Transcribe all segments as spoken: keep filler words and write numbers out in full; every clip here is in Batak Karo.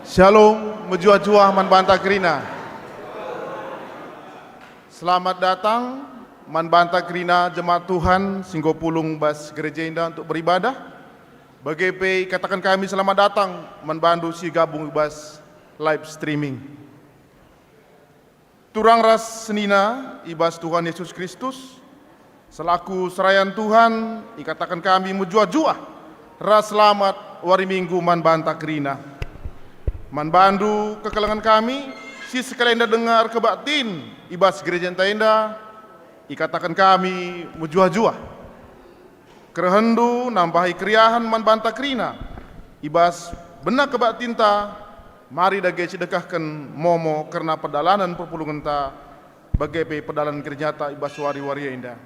Shalom, mejuah-juah man banta kerina. Selamat datang man banta kerina jemaat Tuhan si enggo pulung bas gereja enda untuk beribadah. Bage pe ikataken kami selamat datang man bandu si gabung i bas live streaming. Turang ras senina i bas Tuhan Yesus Kristus, selaku serayan Tuhan, ikataken kami mejuah-juah ras selamat wari Minggu man banta kerina. Man bandu kekelengen kami, si sekalenda denga erkebaktin i bas gereja enda, ikataken kami mejuah-juah. Kerehenndu nambahi keriahen man banta kerina. I bas bena kebaktinta, mari dage cidekahken momo kerna perdalanen perpulungenta, bage pe perdalanen gerejata i bas wari-wari enda.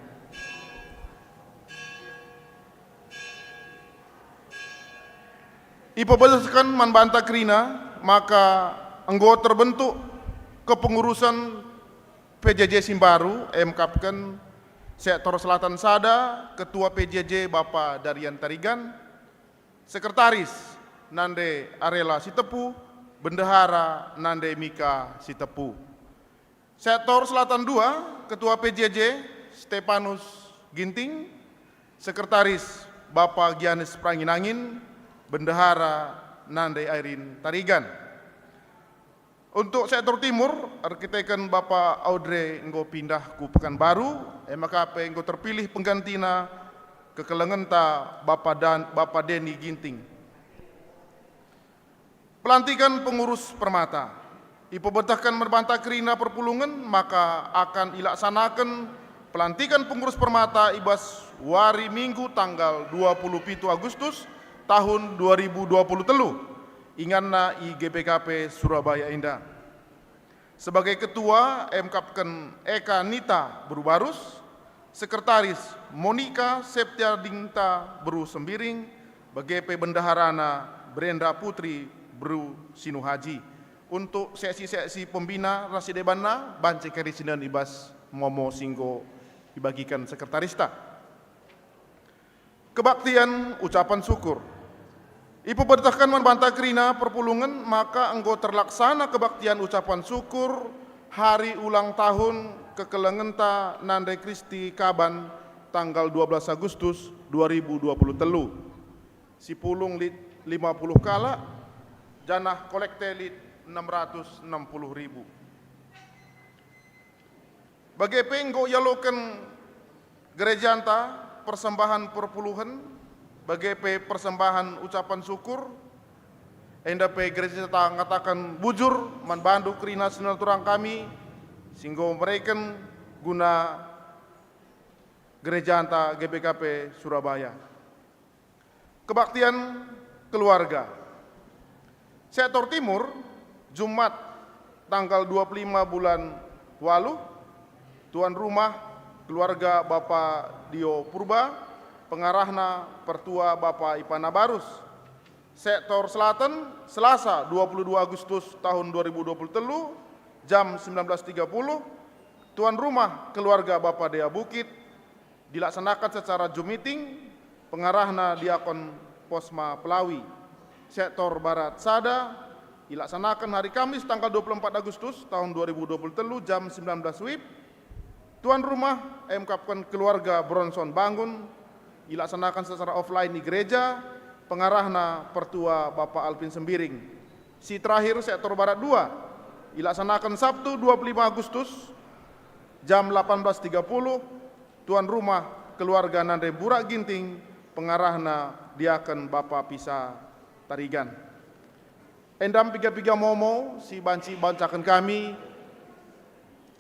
Ipebetehken man banta kerina maka enggo terbentuk kepengurusen P J J si mbaru, e mekapken Sektor Selatan sada, Ketua P J J Bapa Darian Tarigan, Sekretaris Nande Arela Sitepu, Bendahara Nande Mika Sitepu. Sektor Selatan dua, Ketua P J J Stepanus Ginting, Sekretaris Bapa Gianis Perangin-angin, Bendahara Nande Airin Tarigan. Untuk sektor timur, erkiteken Bapa Audrey enggo pindah ku Pekanbaru, e maka pe enggo terpilih penggantina kekelengenta Bapa Dan, Bapa Denny Ginting. Pelantiken pengurus permata. Ipebetehken man banta kerina perpulungen maka akan ilaksanaken pelantiken pengurus permata i bas wari Minggu tanggal dua puluh pitu Agustus tahun dua ribu dua puluh telu, inganna i G B K P Surabaya enda. Sebagai ketua, e mekapken Eka Nita Beru Barus, sekretaris Monika Septiadinta Beru Sembiring, bage pe bendaharana Brenda Putri Beru Sinuhaji. Untuk seksi-seksi pembina ras si debanna banci kari sinen i bas momo si enggo ibagiken sekretarista. Kebaktian ucapan syukur. Ipebetehken man banta kerina perpulungen maka enggo terlaksana kebaktian ucapan syukur hari ulang tahun kekelengenta Nande Kristi Kaban tanggal dua belas Agustus dua ribu dua puluh telu. Si pulung lit lima puluh kalak, janah kolekte lit enam ratus enam puluh ribu. Bage pe enggo ialoken gerejanta persembahan perpuluhen, bage pe persembahan ucapan syukur. Enda pe gerejanta ngataken bujur man bandu kerina senina turang kami si enggo mereken guna gerejanta G B K P Surabaya. Kebaktian keluarga. Sektor Timur, Jumat tanggal dua puluh lima bulan waluh, tuan rumah keluarga Bapa Dio Purba, pengarahna pertua Bapa Ipana Barus. Sektor Selatan, Selasa dua puluh dua Agustus tahun dua ribu dua puluh telu, jam sembilan belas tiga puluh, tuan rumah keluarga Bapa Dea Bukit, dilaksanaken secara Zoom meeting, pengarahna Diakon Posma Pelawi. Sektor Barat sada, ilaksanaken hari Kamis tanggal dua puluh empat Agustus tahun dua ribu dua puluh telu jam sembilan belas wib. Tuan rumah, e mekapken keluarga Bronson Bangun, ilaksanaken secara offline di gereja, pengarahna pertua Bapa Alvin Sembiring. Si terakhir, Sektor Barat dua, ilaksanaken Sabtu dua puluh lima Agustus, jam delapan belas tiga puluh, tuan rumah keluarga Nande Burak Ginting, pengarahna Diaken Bapa Pisa Tarigan. Enda piga-piga momo si banci bancaken kami,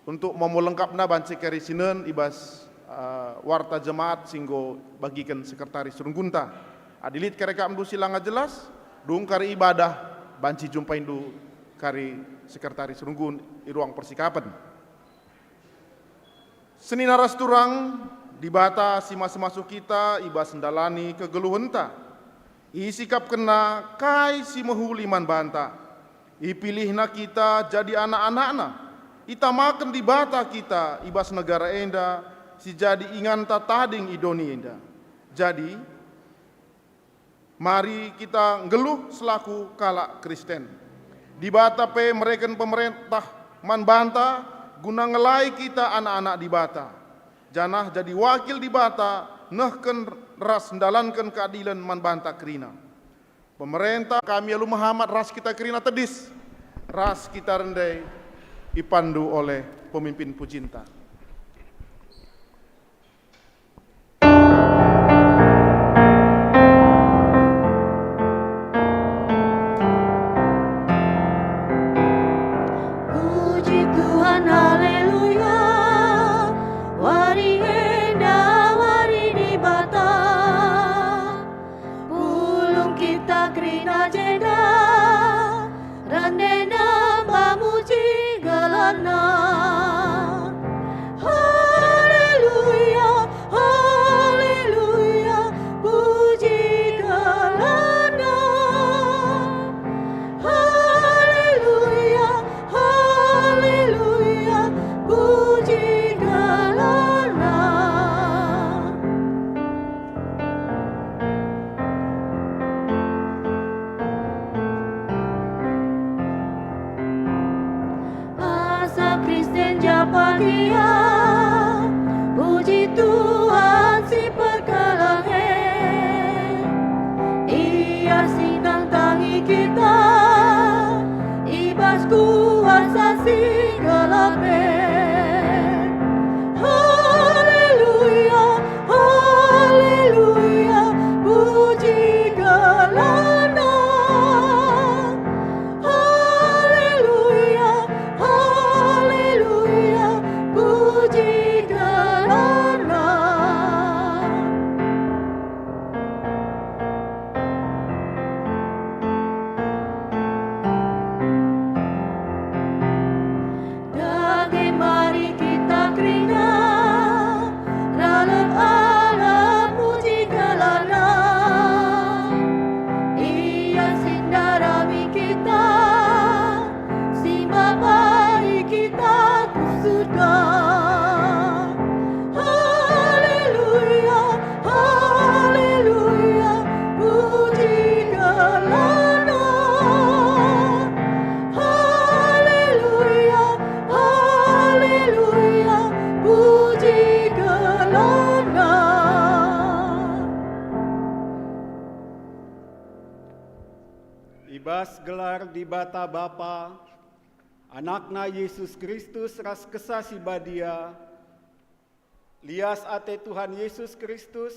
untuk momo lengkapna banci kari sinen i bas, eh, warta jemaat si enggo bagiken sekretaris runggunta. Adi lit kari akapndu si langa jelas, dung kari ibadah, banci jumpaindu kari sekretaris runggun i ruang persikapen. Senina ras turang, Dibata si masu-masu kita i bas ndalani kegeluhenta. IsikapkenNa kai si mehuli man banta. IpilihNa kita jadi anak-anakNa. Itamaken Dibata kita i bas negara enda si jadi inganta tading i doni enda. Jadi, mari kita nggeluh selaku kalak Kristen. Dibata pe mereken pemerentah man banta guna ngelai kita anak-anak Dibata, janah jadi wakil Dibata nehken ras ndalanken keadilen man banta kerina. Pemerentah kami alu mehamat ras kita kerina tedis, ras kita rende ipandu oleh pemimpin pujinta. Puji Tuhan, haleluya, wari enda wari Dibata. Pulung kita kerina jenda, rende nembah muji gelarNa. Haleluya, haleluya, puji gelarNa. Haleluya, haleluya, puji gelarNa. Asa Kristen ja badia, puji Tuhan si perkeleng e. Ia si nandangi kita i bas kuasa si gelap e. Haleluya, haleluya, puji gelarNa. Haleluya, haleluya, puji gelarNa. Dage mari kita kerina, ralep-alep muji gelarNa. Ia si ndarami kita, si mabai kita ku surga. Haleluya, haleluya, puji gelarNa. Haleluya, haleluya, puji gelarNa. I bas gelar Dibata Bapa, AnakNa Jesus Kristus ras Kesah Si Badia, lias ate Tuhan Jesus Kristus,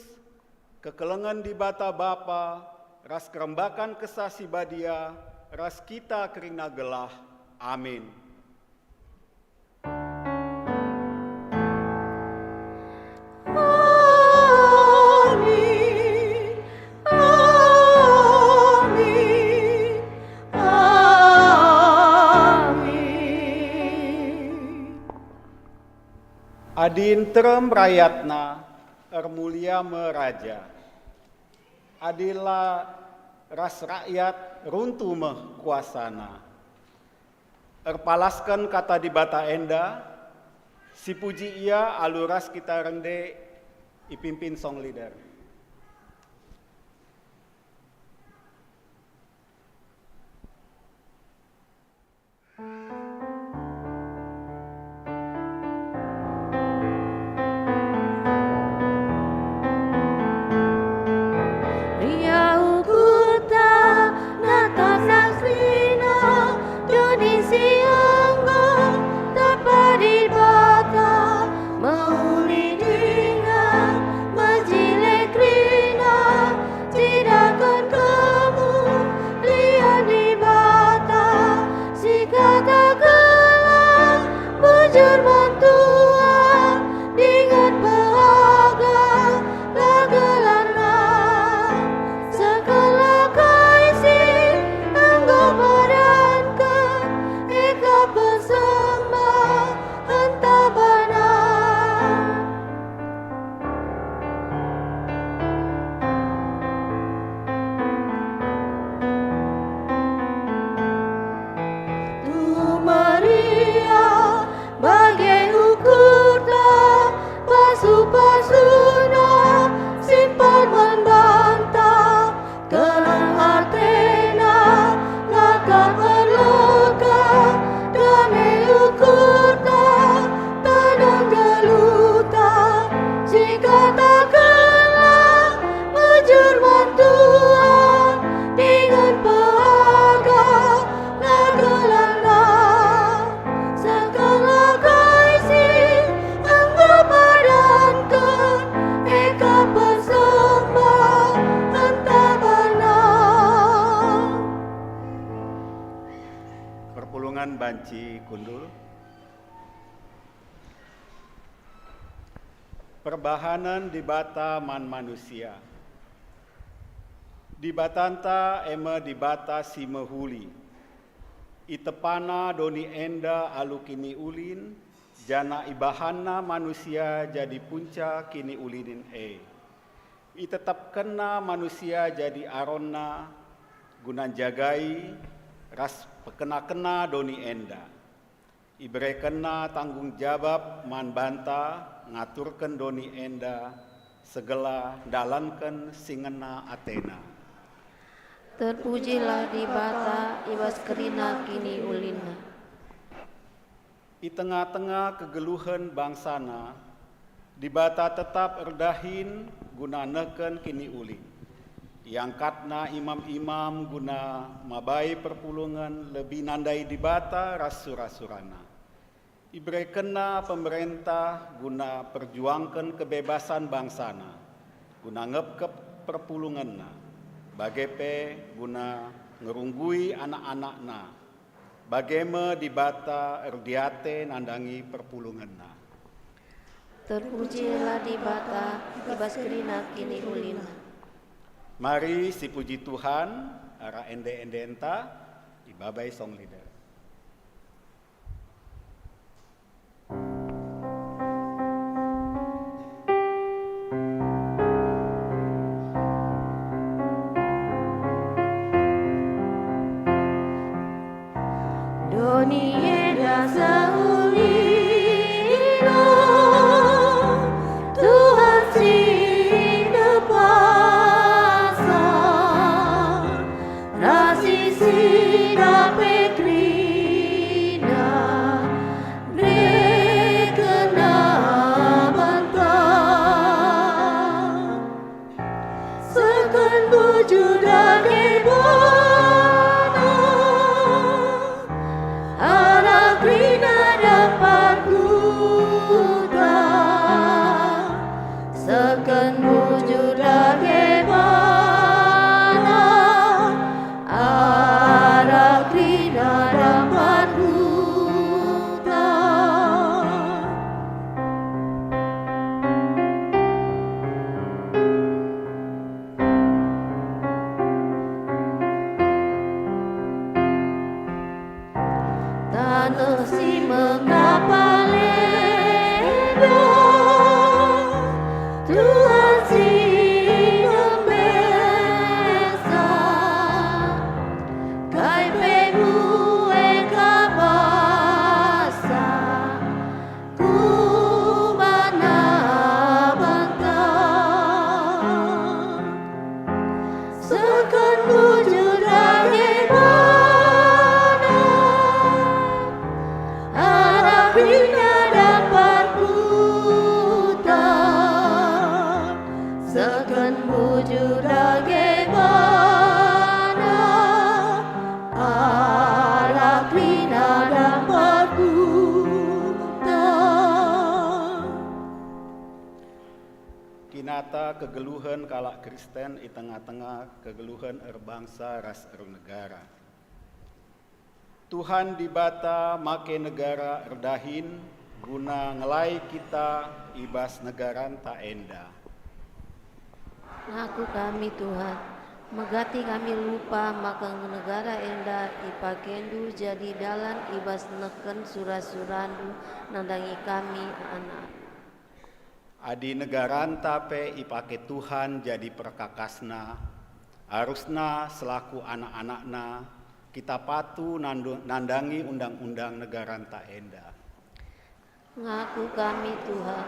kekelengen Dibata Bapa, ras kerembakan Kesah Si Badia, ras kita kerina gelah. Amin. Amin. Amin. Amin. Adi nterem rayatna, ermulia me raja. Adi la ras rakyat, runtu meh kuasana. Erpalasken kata Dibata enda, sipuji ia alu ras kita rende ipimpin song leader. Riah ukurta natap saksina, doni si enggo terpadi Dibata, mehuli dingen mejile kerina, cidaken kemulian Dibata, si katakenlah bujur man Tuhan, dingen pehaga la gelarNa. banci kundul. Perbahanen Dibata man manusia. Dibatanta e me Dibata si mehuli. ItepanaNa doni enda alu kiniulin, janah ibahanNa manusia jadi punca kiniulin e. ItetapkenNa manusia jadi aronNa guna njagai ras pekena-kena doni enda. IberekenNa tanggung jabap man banta ngaturken doni enda, segelah ndalanken si ngena ateNa. Terpujilah Dibata i bas kerina kiniulinNa. I tengah-tengah kegeluhen bangsaNa, Dibata tetap erdahin guna nehken kiniulin. IangkatNa imam-imam guna mabai perpulungen lebih nandai Dibata ras sura-suraNa. IberekenNa pemerentah guna perjuangken kebebasan bangsaNa, guna ngepkep perpulungenNa, bage pe guna ngerunggui anak-anakNa. Bage me Dibata erdiate nandangi perpulungenNa. Terpujilah Dibata i bas kerina kiniulinNa. Mari sipuji Tuhan arah ende-endenta, ibabai song leader. Doni enda seulina Tuhan si ngepasa, ras isi pe kerina, reken banta. Sehken bujur dage bana, arah kerina dampar kuta. Sehken bujur dage bana, arah kerina dampar kuta. Taneh si mekapal enda, Tuhan si ngembesa, kai pe mbue ka basa, ku bana banta. Sehken bujur dage bana, arah kerina dampar kuta. Sehken bujur dage bana, arah kerina dampar kuta. Kinata kegeluhen kalak Kristen i tengah-tengah kegeluhen erbangsa ras ernegara. Tuhan Dibata make negara erdahin guna ngelai kita i bas negaranta enda. Ngaku kami, Tuhan, megati kami lupa maka negara enda ipakeNdu jadi dalan i bas nehken sura-suraNdu nandangi kami, anak. Adi negaranta pe ipake Tuhan jadi perkakasNa, arusna selaku anak-anakNa, kita patuh nandu-, nandangi undang-undang negaranta enda. Ngaku kami, Tuhan,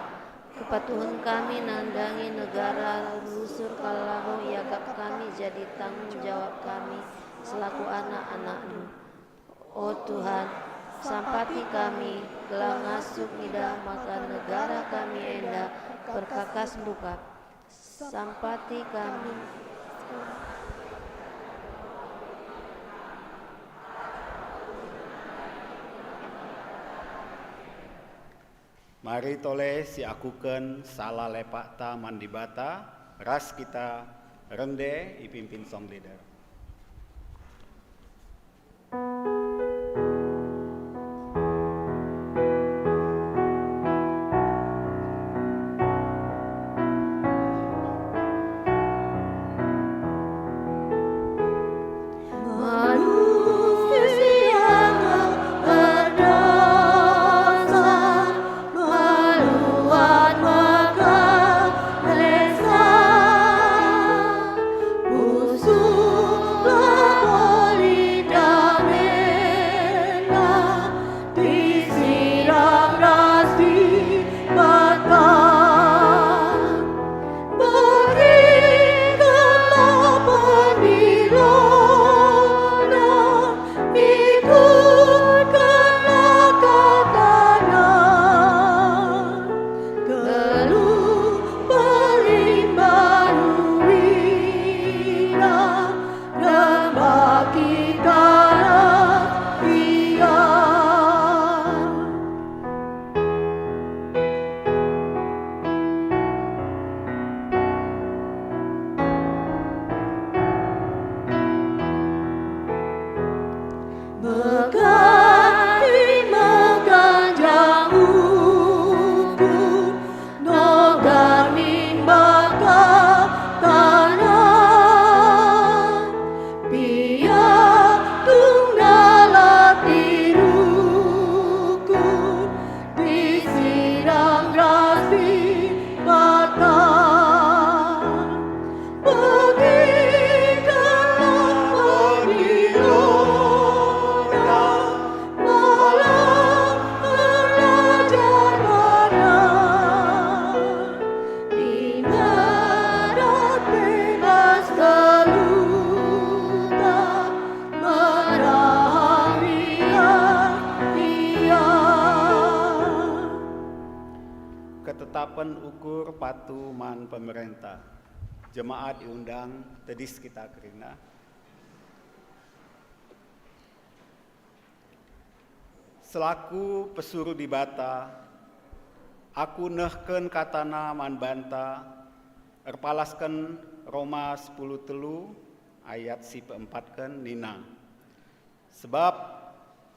kepatuhen kami nandangi negara rusur kal labo iakap kami jadi tanggung jawab kami selaku anak-anakNdu. O Tuhan, sampati kami, gelah ngasup ngidah maka negara kami enda perkakas mbukak. Sampati kami. Mari tole siakuken sala lepakta man Dibata, ras kita rende ipimpin song leader. Pen ukur patuh man pemerintah. Jemaat iundang tedis kita kerina. Selaku pesuruh Dibata, aku nehken katana man banta, erpalasken Roma sepuluh telu ayat si peempatken nina, "Sebab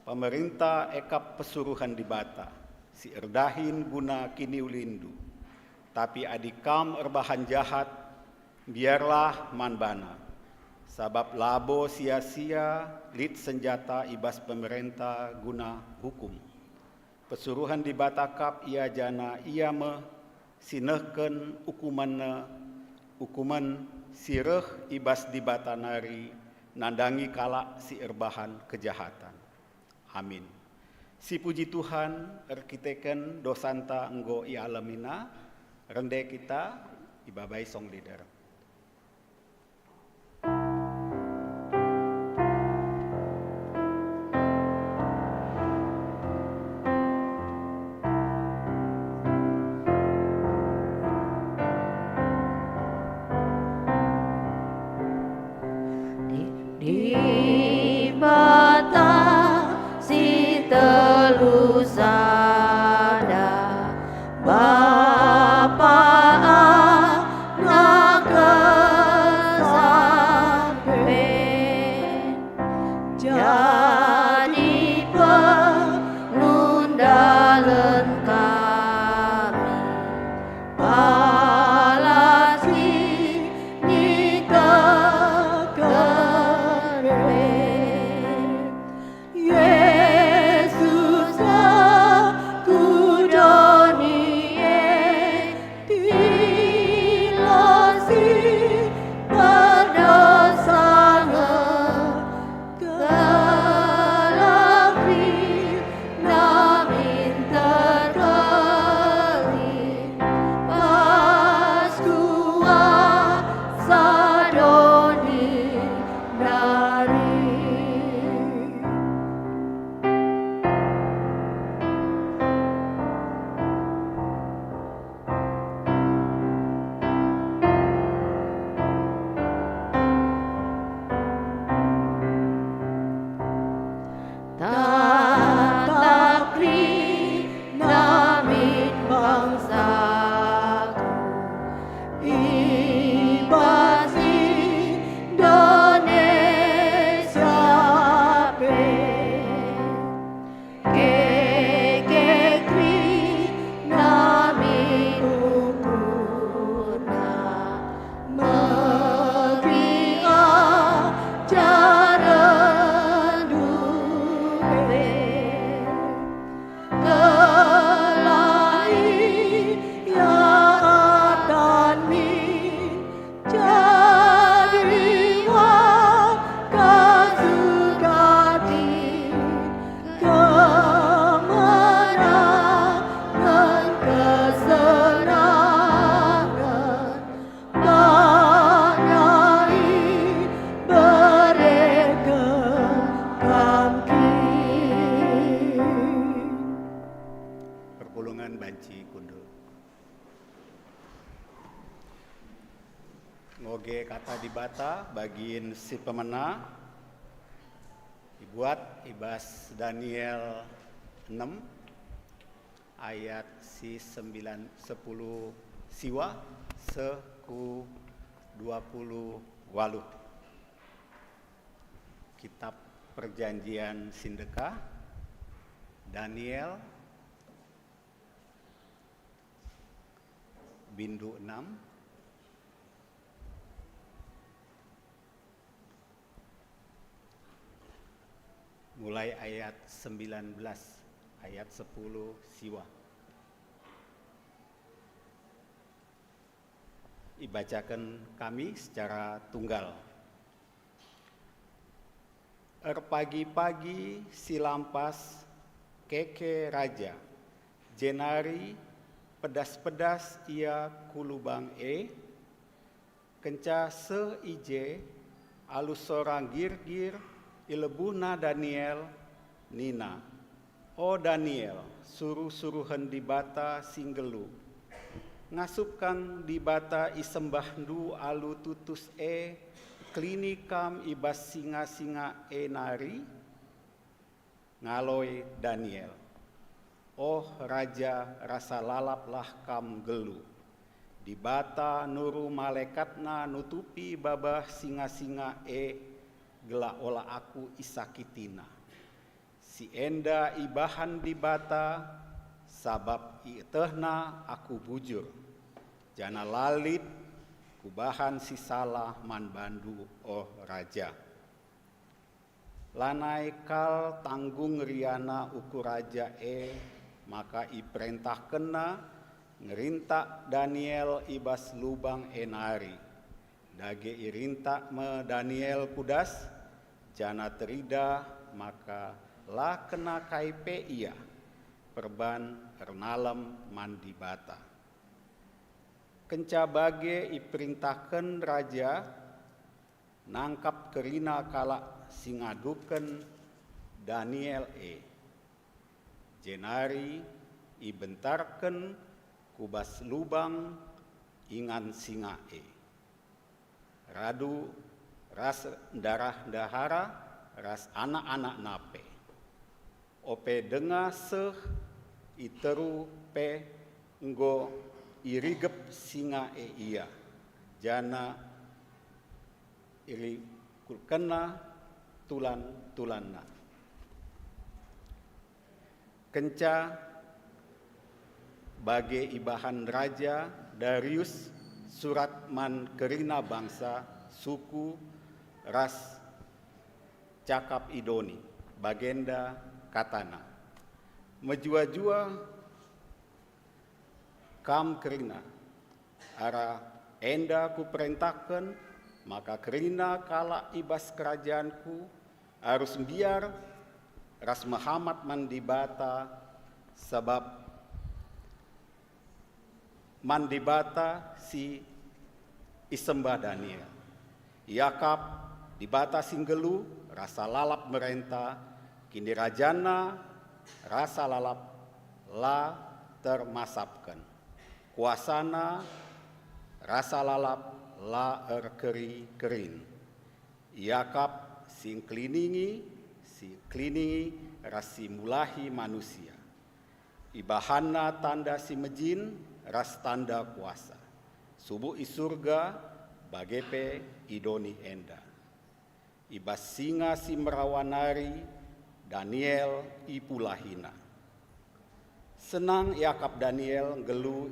pemerintah e kap pesuruhen Dibata, si erdahin guna kiniulinndu. Tapi adi kam erbahan jahat, mbiarlah man bana, sabap labo sia-sia lit senjata i bas pemerintah guna hukum. Pesuruhen Dibata kap ia, janah ia me si nehken ukumenna, ukumen si reh i bas Dibata nari nandangi kalak si erbahan kejahaten." Amin. Sipuji Tuhan, erkiteken dosanta enggo ialemina, rende kita ibabai song leader. Di-, Dibata si telu sada, Bapa, Anak, Kesah pe. Jadi penundalen kami, palas nikahken. Yesus, Tuhan doni e, Tilasi perdosa nge, kelak rinda min terkelin, Paskua sadoni nari. Tatap kerina min bangsaku, i bas Indonesia pe. Keke kerina min ukurna, megi ajarenndu pe. Kelai ia atan min jadi wah kasukati kemenangen kesenangen banyak ibereken Kam kin. Perpulungen banci kundul. Ngoge Kata Dibata bagin si pemena, ibuat i bas Daniel enem ayat si sembilan, sepuluh siwa seh ku dua puluh waluh. Kitab Perjanjian Sindekah, Daniel, bindu enam, mulai ayat sembilan belas, ayat sepuluh siwa. Ibacaken kami secara tunggal. Erpagi-pagi si lampas keke raja, jenari pedas-pedas ia ku lubang e. Kenca seh i je, alu sora nggirgir ilebuhna Daniel, nina, "O Daniel, suruh-suruhen Dibata si nggeluh, Ngasup kam Dibata isembahndu alu tutus e, kelini kam i bas singa-singa e nari? Ngaloi Daniel, "Oh raja, rasa lalaplah kam nggeluh. Dibata nuru malaekatNa nutupi babah singa-singa e, gelah ola aku isakitina. Si enda ibahan Dibata, sabap ietehNa aku bujur, janah la lit kubahan si salah man bandu, oh raja." Lanai kal tanggung riana ukur raja e, maka iperentahkenna ngerintak Daniel i bas lubang e nari. Dage irintak me Daniel ku das, janah teridah maka la kena kai pe ia, perban ernalem man Dibata. Kenca bage iperintahken raja, nangkap kerina kalak si ngaduken Daniel e, jenari ibentarken ku bas lubang ingan singa e, radu ras ndarah ndahara ras anak-anakna pe. Ope denga seh i teru pe enggo irigep singa e ia, janah irikulkenna tulan-tulanna. Kenca bage ibahan Raja Darius surat man kerina bangsa, suku, ras cakap i doni, bagenda katana, "Mejuah-juah kam kerina, arah enda kuperentahken maka kerina kalak i bas kerajanku arus mbiar ras mehamat man Dibata, sabap man Dibata si isembah Daniel. Iakap Dibata si nggeluh rasa lalap merenta, kinirajanna rasa lalap la termasapken, kuasana rasa lalap la erkeri-kerin. Iakap si ngkeliningi, si ngkeliningi ras si mulahi manusia. Ibahanna tanda si mejin ras tanda kuasa, subuk i Surga, bage pe i doni enda." I bas singa si merawa nari Daniel ipulahina. Senang iakap Daniel nggeluh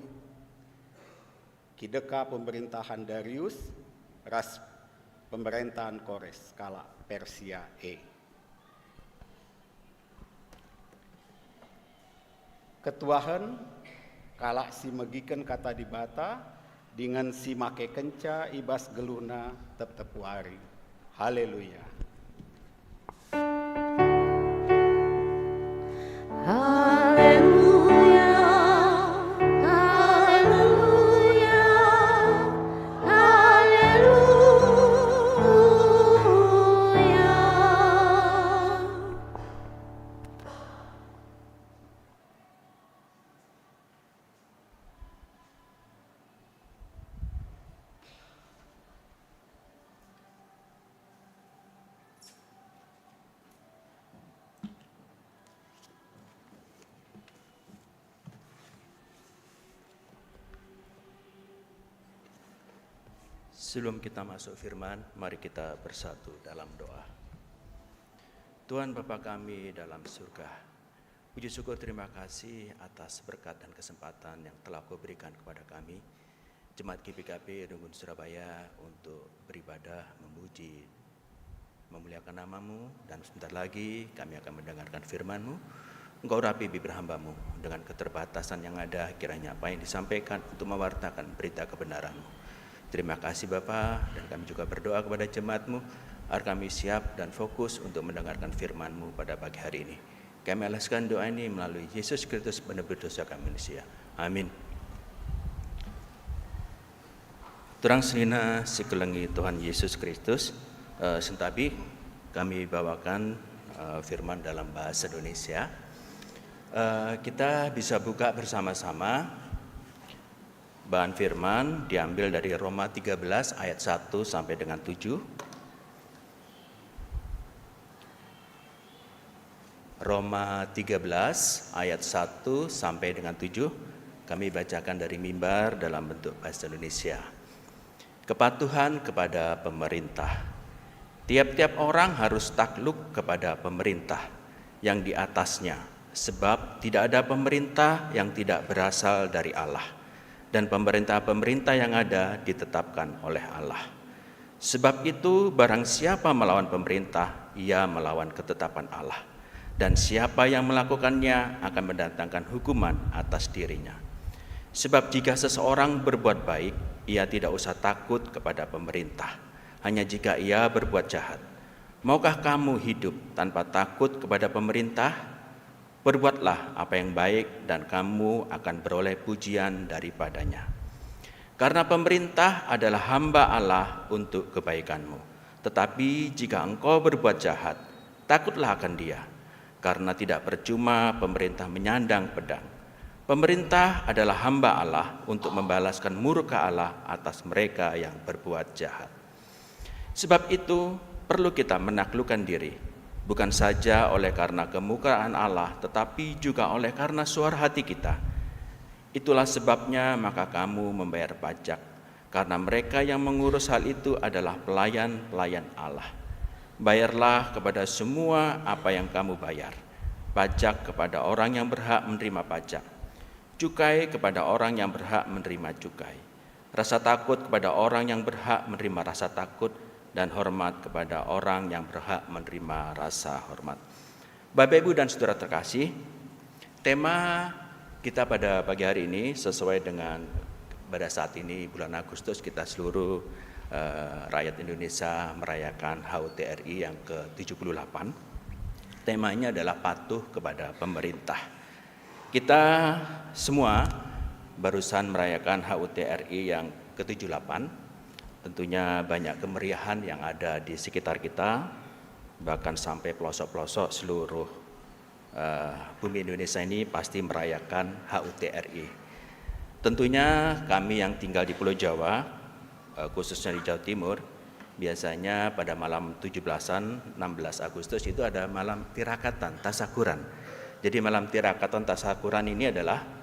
kideka pemerintahan Darius ras pemerintahan Kores kalak Persia e. Ketuahen kalak si megiken Kata Dibata dingen si makekenca i bas geluhna tep-tep wari. Haleluya! Haleluya, haleluya, haleluya. Sebelum kita masuk firman, mari kita bersatu dalam doa. Tuhan Bapa kami dalam surga, puji syukur terima kasih atas berkat dan kesempatan yang telah Kau berikan kepada kami, Jemaat G P K P Runggun Surabaya, untuk beribadah, memuji, memuliakan nama-Mu, dan sebentar lagi kami akan mendengarkan firman-Mu. Engkau urapi bibir hamba-Mu dengan keterbatasan yang ada, kiranya apa yang disampaikan untuk mewartakan berita kebenaran-Mu. Terima kasih Bapa, dan kami juga berdoa kepada jemaat-Mu, agar kami siap dan fokus untuk mendengarkan firman-Mu pada pagi hari ini. Kami alaskan doa ini melalui Yesus Kristus, penebus dosa kami manusia. Amin. Turang senina si kukelengi Tuhan Yesus Kristus, eh, sentabi kami bawakan, eh, firman dalam bahasa Indonesia. Eh, kita bisa buka bersama-sama. Bahan firman diambil dari Roma tiga belas ayat satu sampai dengan tujuh. Roma tiga belas ayat satu sampai dengan tujuh, kami bacakan dari mimbar dalam bentuk bahasa Indonesia. Kepatuhan kepada pemerintah. Tiap-tiap orang harus takluk kepada pemerintah yang di atasnya, sebab tidak ada pemerintah yang tidak berasal dari Allah, dan pemerintah-pemerintah yang ada ditetapkan oleh Allah. Sebab itu, barang siapa melawan pemerintah, ia melawan ketetapan Allah. Dan siapa yang melakukannya akan mendatangkan hukuman atas dirinya. Sebab jika seseorang berbuat baik, ia tidak usah takut kepada pemerintah, hanya jika ia berbuat jahat. Maukah kamu hidup tanpa takut kepada pemerintah? Perbuatlah apa yang baik, dan kamu akan beroleh pujian daripadanya. Karena pemerintah adalah hamba Allah untuk kebaikanmu. Tetapi jika engkau berbuat jahat, takutlah akan Dia, karena tidak percuma pemerintah menyandang pedang. Pemerintah adalah hamba Allah untuk membalaskan murka Allah atas mereka yang berbuat jahat. Sebab itu, perlu kita menaklukkan diri, bukan saja oleh karena kemurkaan Allah, tetapi juga oleh karena suara hati kita. Itulah sebabnya maka kamu membayar pajak, karena mereka yang mengurus hal itu adalah pelayan-pelayan Allah. Bayarlah kepada semua apa yang kamu bayar, pajak kepada orang yang berhak menerima pajak, cukai kepada orang yang berhak menerima cukai, rasa takut kepada orang yang berhak menerima rasa takut, dan hormat kepada orang yang berhak menerima rasa hormat. Bapak, Ibu, dan Saudara terkasih, tema kita pada pagi hari ini sesuai dengan pada saat ini, bulan Agustus, kita seluruh, eh, rakyat Indonesia merayakan H U T R I yang ke tujuh puluh delapan. Temanya adalah patuh kepada pemerintah. Kita semua barusan merayakan H U T R I yang ke tujuh puluh delapan. Tentunya banyak kemeriahan yang ada di sekitar kita, bahkan sampai pelosok-pelosok seluruh, eh, bumi Indonesia ini pasti merayakan H U T R I. Tentunya kami yang tinggal di Pulau Jawa, eh, khususnya di Jawa Timur, biasanya pada malam tujuh belasan, enam belas Agustus itu ada malam tirakatan, tasakuran. Jadi, malam tirakatan, tasakuran ini adalah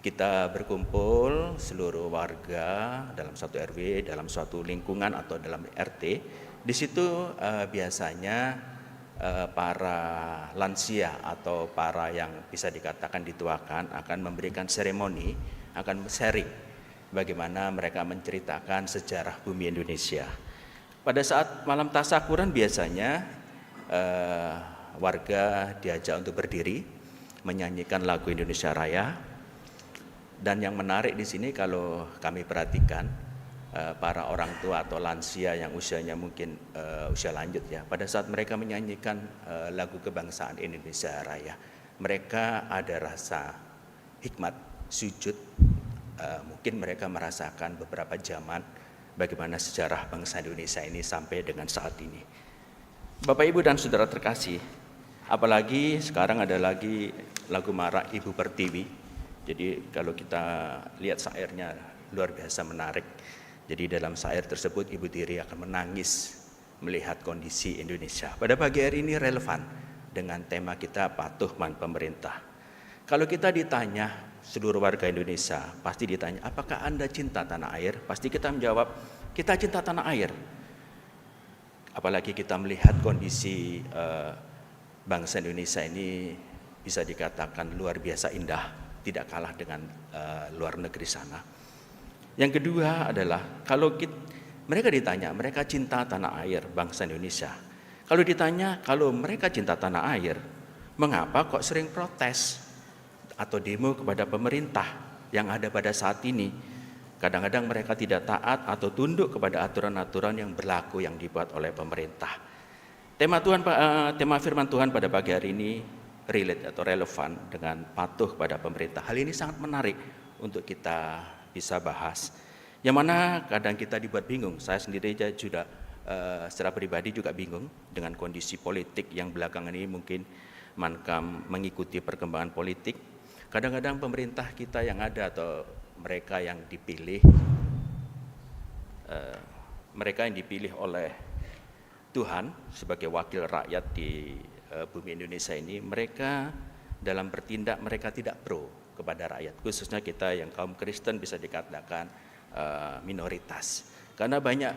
kita berkumpul seluruh warga dalam satu R W, dalam suatu lingkungan atau dalam R T. Di situ, eh, biasanya, eh, para lansia atau para yang bisa dikatakan dituakan akan memberikan seremoni, akan sharing bagaimana mereka menceritakan sejarah bumi Indonesia. Pada saat malam tasakuran, biasanya, eh, warga diajak untuk berdiri, menyanyikan lagu Indonesia Raya. Dan yang menarik di sini, kalau kami perhatikan, eh, para orang tua atau lansia yang usianya mungkin, eh, usia lanjut, ya, pada saat mereka menyanyikan, eh, lagu kebangsaan Indonesia Raya, mereka ada rasa hikmat, sujud, eh, mungkin mereka merasakan beberapa zaman bagaimana sejarah bangsa Indonesia ini sampai dengan saat ini. Bapak, Ibu, dan Saudara terkasih, apalagi sekarang ada lagi lagu marak Ibu Pertiwi. Jadi, kalau kita lihat syairnya, luar biasa menarik. Jadi, dalam syair tersebut, Ibu Tiri akan menangis melihat kondisi Indonesia. Pada pagi hari ini relevan dengan tema kita, patuh man pemerintah. Kalau kita ditanya, seluruh warga Indonesia pasti ditanya, "Apakah Anda cinta tanah air?" Pasti kita menjawab, "Kita cinta tanah air." Apalagi kita melihat kondisi, eh, bangsa Indonesia ini bisa dikatakan luar biasa indah, tidak kalah dengan, eh, luar negeri sana. Yang kedua adalah, kalau kit-, mereka ditanya, mereka cinta tanah air, bangsa Indonesia. Kalau ditanya, kalau mereka cinta tanah air, mengapa kok sering protes atau demo kepada pemerintah yang ada pada saat ini? Kadang-kadang mereka tidak taat atau tunduk kepada aturan-aturan yang berlaku, yang dibuat oleh pemerintah. Tema Tuhan pa-, eh, tema firman Tuhan pada pagi hari ini relate atau relevan dengan patuh pada pemerintah. Hal ini sangat menarik untuk kita bisa bahas. Yang mana kadang kita dibuat bingung. Saya sendiri aja juga, eh, secara pribadi juga bingung dengan kondisi politik yang belakangan ini mungkin man kam mengikuti perkembangan politik. Kadang-kadang pemerintah kita yang ada atau mereka yang dipilih, eh, mereka yang dipilih oleh Tuhan sebagai wakil rakyat di, eh, bumi Indonesia ini, mereka dalam bertindak, mereka tidak pro kepada rakyat, khususnya kita yang kaum Kristen, bisa dikatakan, eh, minoritas. Karena banyak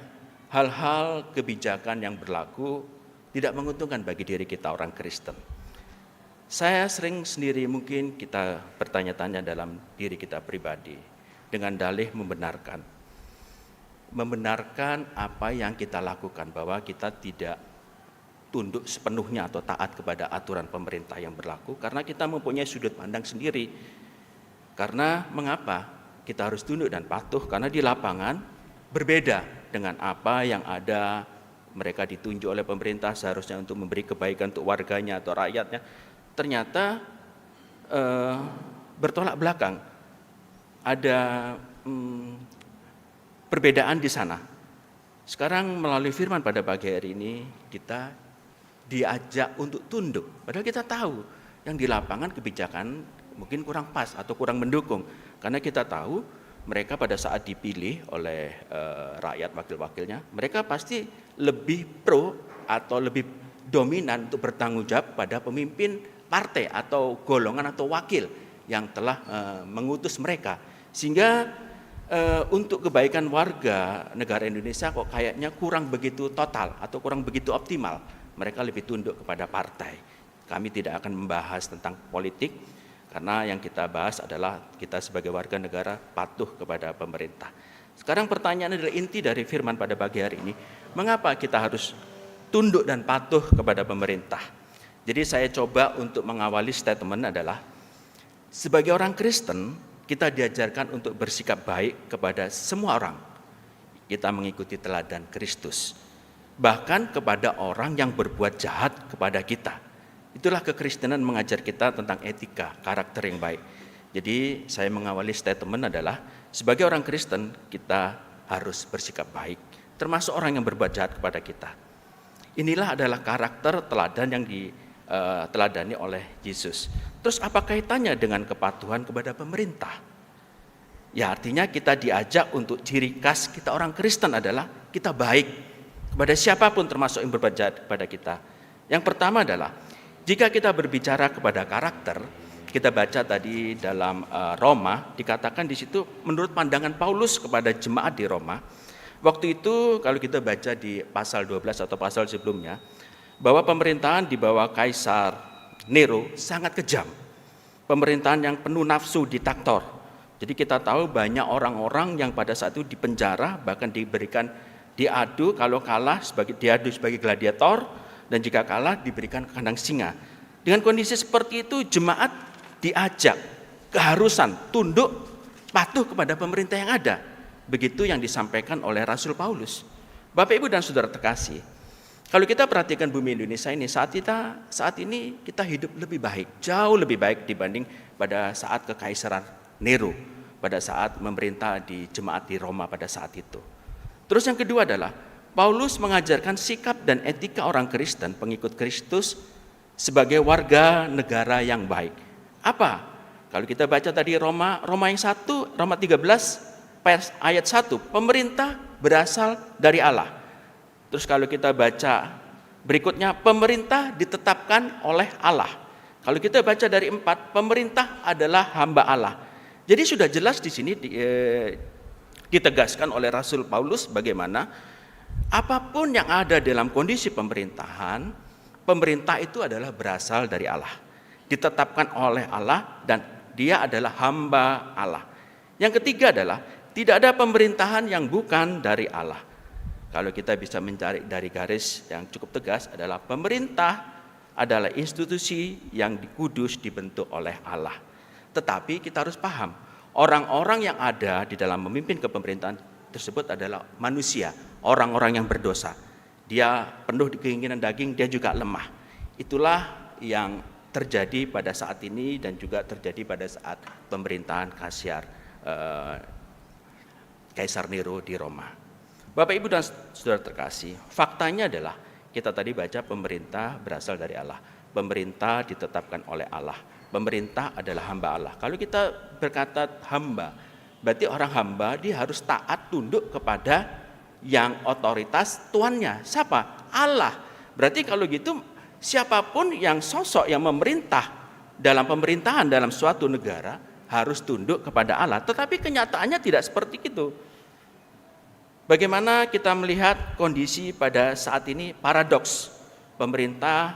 hal-hal kebijakan yang berlaku tidak menguntungkan bagi diri kita orang Kristen. Saya sering sendiri, mungkin kita bertanya-tanya dalam diri kita pribadi dengan dalih membenarkan, membenarkan apa yang kita lakukan, bahwa kita tidak tunduk sepenuhnya atau taat kepada aturan pemerintah yang berlaku karena kita mempunyai sudut pandang sendiri. Karena mengapa kita harus tunduk dan patuh? Karena di lapangan berbeda dengan apa yang ada, mereka ditunjuk oleh pemerintah seharusnya untuk memberi kebaikan untuk warganya atau rakyatnya. Ternyata, eh, bertolak belakang. Ada, mm, perbedaan di sana. Sekarang melalui firman pada pagi hari ini, kita diajak untuk tunduk. Padahal kita tahu yang di lapangan kebijakan mungkin kurang pas atau kurang mendukung. Karena kita tahu mereka pada saat dipilih oleh, eh, rakyat, wakil-wakilnya, mereka pasti lebih pro atau lebih dominan untuk bertanggung jawab pada pemimpin partai atau golongan atau wakil yang telah, eh, mengutus mereka. Sehingga, eh, untuk kebaikan warga negara Indonesia kok kayaknya kurang begitu total atau kurang begitu optimal. Mereka lebih tunduk kepada partai. Kami tidak akan membahas tentang politik, karena yang kita bahas adalah kita sebagai warga negara patuh kepada pemerintah. Sekarang pertanyaan adalah inti dari firman pada pagi hari ini, mengapa kita harus tunduk dan patuh kepada pemerintah? Jadi saya coba untuk mengawali statement adalah, sebagai orang Kristen, kita diajarkan untuk bersikap baik kepada semua orang. Kita mengikuti teladan Kristus, bahkan kepada orang yang berbuat jahat kepada kita. Itulah kekristenan mengajar kita tentang etika, karakter yang baik. Jadi, saya mengawali statement adalah, sebagai orang Kristen, kita harus bersikap baik, termasuk orang yang berbuat jahat kepada kita. Inilah adalah karakter teladan yang di, eh, teladani oleh Yesus. Terus, apa kaitannya dengan kepatuhan kepada pemerintah? Ya, artinya kita diajak untuk ciri khas kita orang Kristen adalah kita baik kepada siapapun, termasuk yang berbuat jahat kepada kita. Yang pertama adalah, jika kita berbicara kepada karakter, kita baca tadi dalam, eh, Roma, dikatakan di situ menurut pandangan Paulus kepada jemaat di Roma, waktu itu kalau kita baca di pasal dua belas atau pasal sebelumnya, bahwa pemerintahan di bawah Kaisar Nero sangat kejam. Pemerintahan yang penuh nafsu diktator. Jadi kita tahu banyak orang-orang yang pada saat itu dipenjara, bahkan diberikan diadu, kalau kalah sebagai, diadu sebagai gladiator, dan jika kalah diberikan ke kandang singa. Dengan kondisi seperti itu, jemaat diajak, keharusan tunduk, patuh kepada pemerintah yang ada. Begitu yang disampaikan oleh Rasul Paulus. Bapak, Ibu, dan saudara terkasih, kalau kita perhatikan bumi Indonesia ini, saat kita, saat ini kita hidup lebih baik, jauh lebih baik dibanding pada saat kekaisaran Nero, pada saat memerintah di jemaat di Roma pada saat itu. Terus yang kedua adalah, Paulus mengajarkan sikap dan etika orang Kristen, pengikut Kristus, sebagai warga negara yang baik. Apa? Kalau kita baca tadi Roma, Roma yang satu, Roma tiga belas, pas ayat satu, pemerintah berasal dari Allah. Terus kalau kita baca berikutnya, pemerintah ditetapkan oleh Allah. Kalau kita baca dari empat, pemerintah adalah hamba Allah. Jadi sudah jelas di sini di, eh, ditegaskan oleh Rasul Paulus bagaimana apapun yang ada dalam kondisi pemerintahan, pemerintah itu adalah berasal dari Allah, ditetapkan oleh Allah, dan dia adalah hamba Allah. Yang ketiga adalah, tidak ada pemerintahan yang bukan dari Allah. Kalau kita bisa mencari dari garis yang cukup tegas, adalah pemerintah adalah institusi yang di-, kudus dibentuk oleh Allah. Tetapi kita harus paham, orang-orang yang ada di dalam memimpin kepemerintahan tersebut adalah manusia, orang-orang yang berdosa. Dia penuh di keinginan daging, dia juga lemah. Itulah yang terjadi pada saat ini dan juga terjadi pada saat pemerintahan Kasiar, eh, Kaisar Nero di Roma. Bapak, Ibu, dan saudara terkasih, faktanya adalah kita tadi baca pemerintah berasal dari Allah. Pemerintah ditetapkan oleh Allah. Pemerintah adalah hamba Allah. Kalau kita berkata hamba, Berarti orang hamba dia harus taat tunduk kepada yang otoritas tuannya. Siapa? Allah. Berarti kalau gitu, siapapun yang sosok yang memerintah dalam pemerintahan dalam suatu negara harus tunduk kepada Allah. Tetapi kenyataannya tidak seperti itu. Bagaimana kita melihat kondisi pada saat ini? Paradoks. Pemerintah,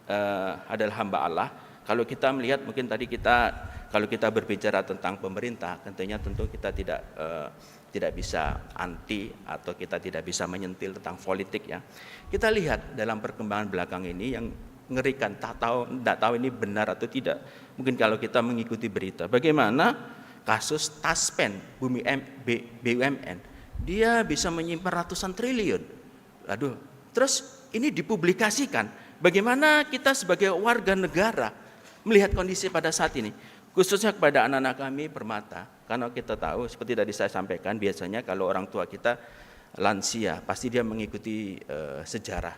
eh, adalah hamba Allah. Kalau kita melihat, mungkin tadi kita, kalau kita berbicara tentang pemerintah, tentunya tentu kita tidak, eh, tidak bisa anti atau kita tidak bisa menyentil tentang politik, ya. Kita lihat dalam perkembangan belakang ini yang ngerikan, tak tahu, tidak tahu ini benar atau tidak. Mungkin kalau kita mengikuti berita, bagaimana kasus Taspen, Bumi M-, B-, B U M N, dia bisa menyimpan ratusan triliun. Aduh, terus ini dipublikasikan. Bagaimana kita sebagai warga negara melihat kondisi pada saat ini? Khususnya kepada anak-anak kami Permata, karena kita tahu, seperti tadi saya sampaikan, biasanya kalau orang tua kita lansia, pasti dia mengikuti, eh, sejarah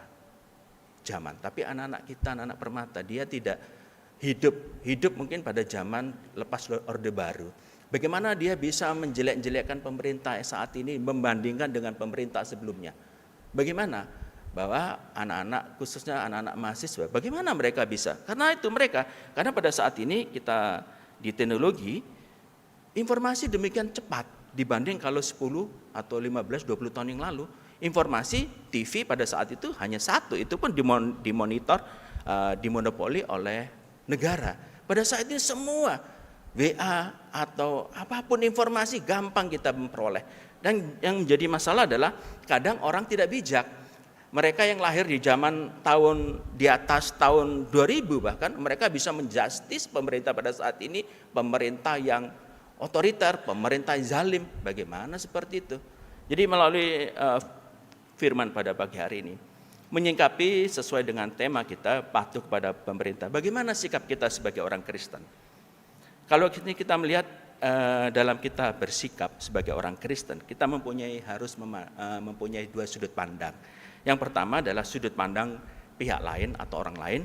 zaman. Tapi anak-anak kita, anak-anak Permata, dia tidak hidup, hidup mungkin pada zaman lepas Orde Baru. Bagaimana dia bisa menjelek-jelekkan pemerintah saat ini membandingkan dengan pemerintah sebelumnya? Bagaimana? Bahwa anak-anak, khususnya anak-anak mahasiswa, bagaimana mereka bisa? Karena itu mereka, karena pada saat ini kita di teknologi, informasi demikian cepat dibanding kalau sepuluh atau lima belas, dua puluh tahun yang lalu. Informasi T V pada saat itu hanya satu, itu pun dimon-, dimonitor, eh, dimonopoli oleh negara. Pada saat ini semua W A atau apapun informasi gampang kita memperoleh. Dan yang menjadi masalah adalah kadang orang tidak bijak. Mereka yang lahir di zaman tahun, di atas tahun dua ribu bahkan, mereka bisa menjustis pemerintah pada saat ini, pemerintah yang otoriter, pemerintah yang zalim. Bagaimana seperti itu? Jadi melalui, eh, firman pada pagi hari ini, menyingkapi sesuai dengan tema kita, patuh kepada pemerintah. Bagaimana sikap kita sebagai orang Kristen? Kalau ini kita melihat, eh, dalam kita bersikap sebagai orang Kristen, kita mempunyai, harus mema-, eh, mempunyai dua sudut pandang. Yang pertama adalah sudut pandang pihak lain atau orang lain,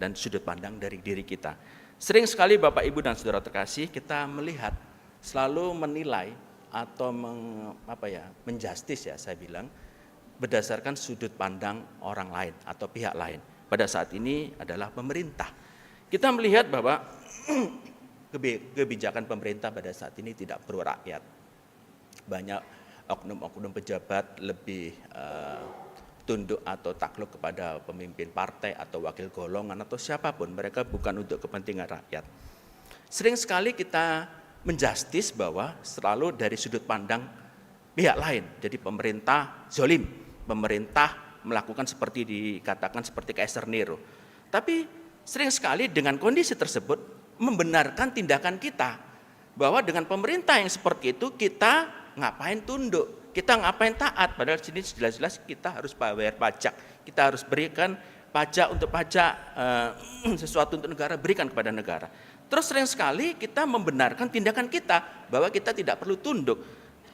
dan sudut pandang dari diri kita. Sering sekali, Bapak, Ibu, dan Saudara terkasih, kita melihat, selalu menilai atau meng-, apa ya, menjustis, ya, saya bilang, berdasarkan sudut pandang orang lain atau pihak lain. Pada saat ini adalah pemerintah. Kita melihat bahwa kebi-, kebijakan pemerintah pada saat ini tidak pro rakyat. Banyak oknum-oknum pejabat lebih, eh, tunduk atau takluk kepada pemimpin partai atau wakil golongan atau siapapun. Mereka bukan untuk kepentingan rakyat. Sering sekali kita menjustis bahwa selalu dari sudut pandang pihak lain. Jadi pemerintah zolim, pemerintah melakukan seperti dikatakan seperti Kaisar Nero. Tapi sering sekali dengan kondisi tersebut membenarkan tindakan kita, bahwa dengan pemerintah yang seperti itu kita ngapain tunduk, kita ngapain taat, padahal sini jelas-jelas kita harus bayar pajak, kita harus berikan pajak untuk pajak, eh, sesuatu untuk negara, berikan kepada negara. Terus sering sekali kita membenarkan tindakan kita bahwa kita tidak perlu tunduk.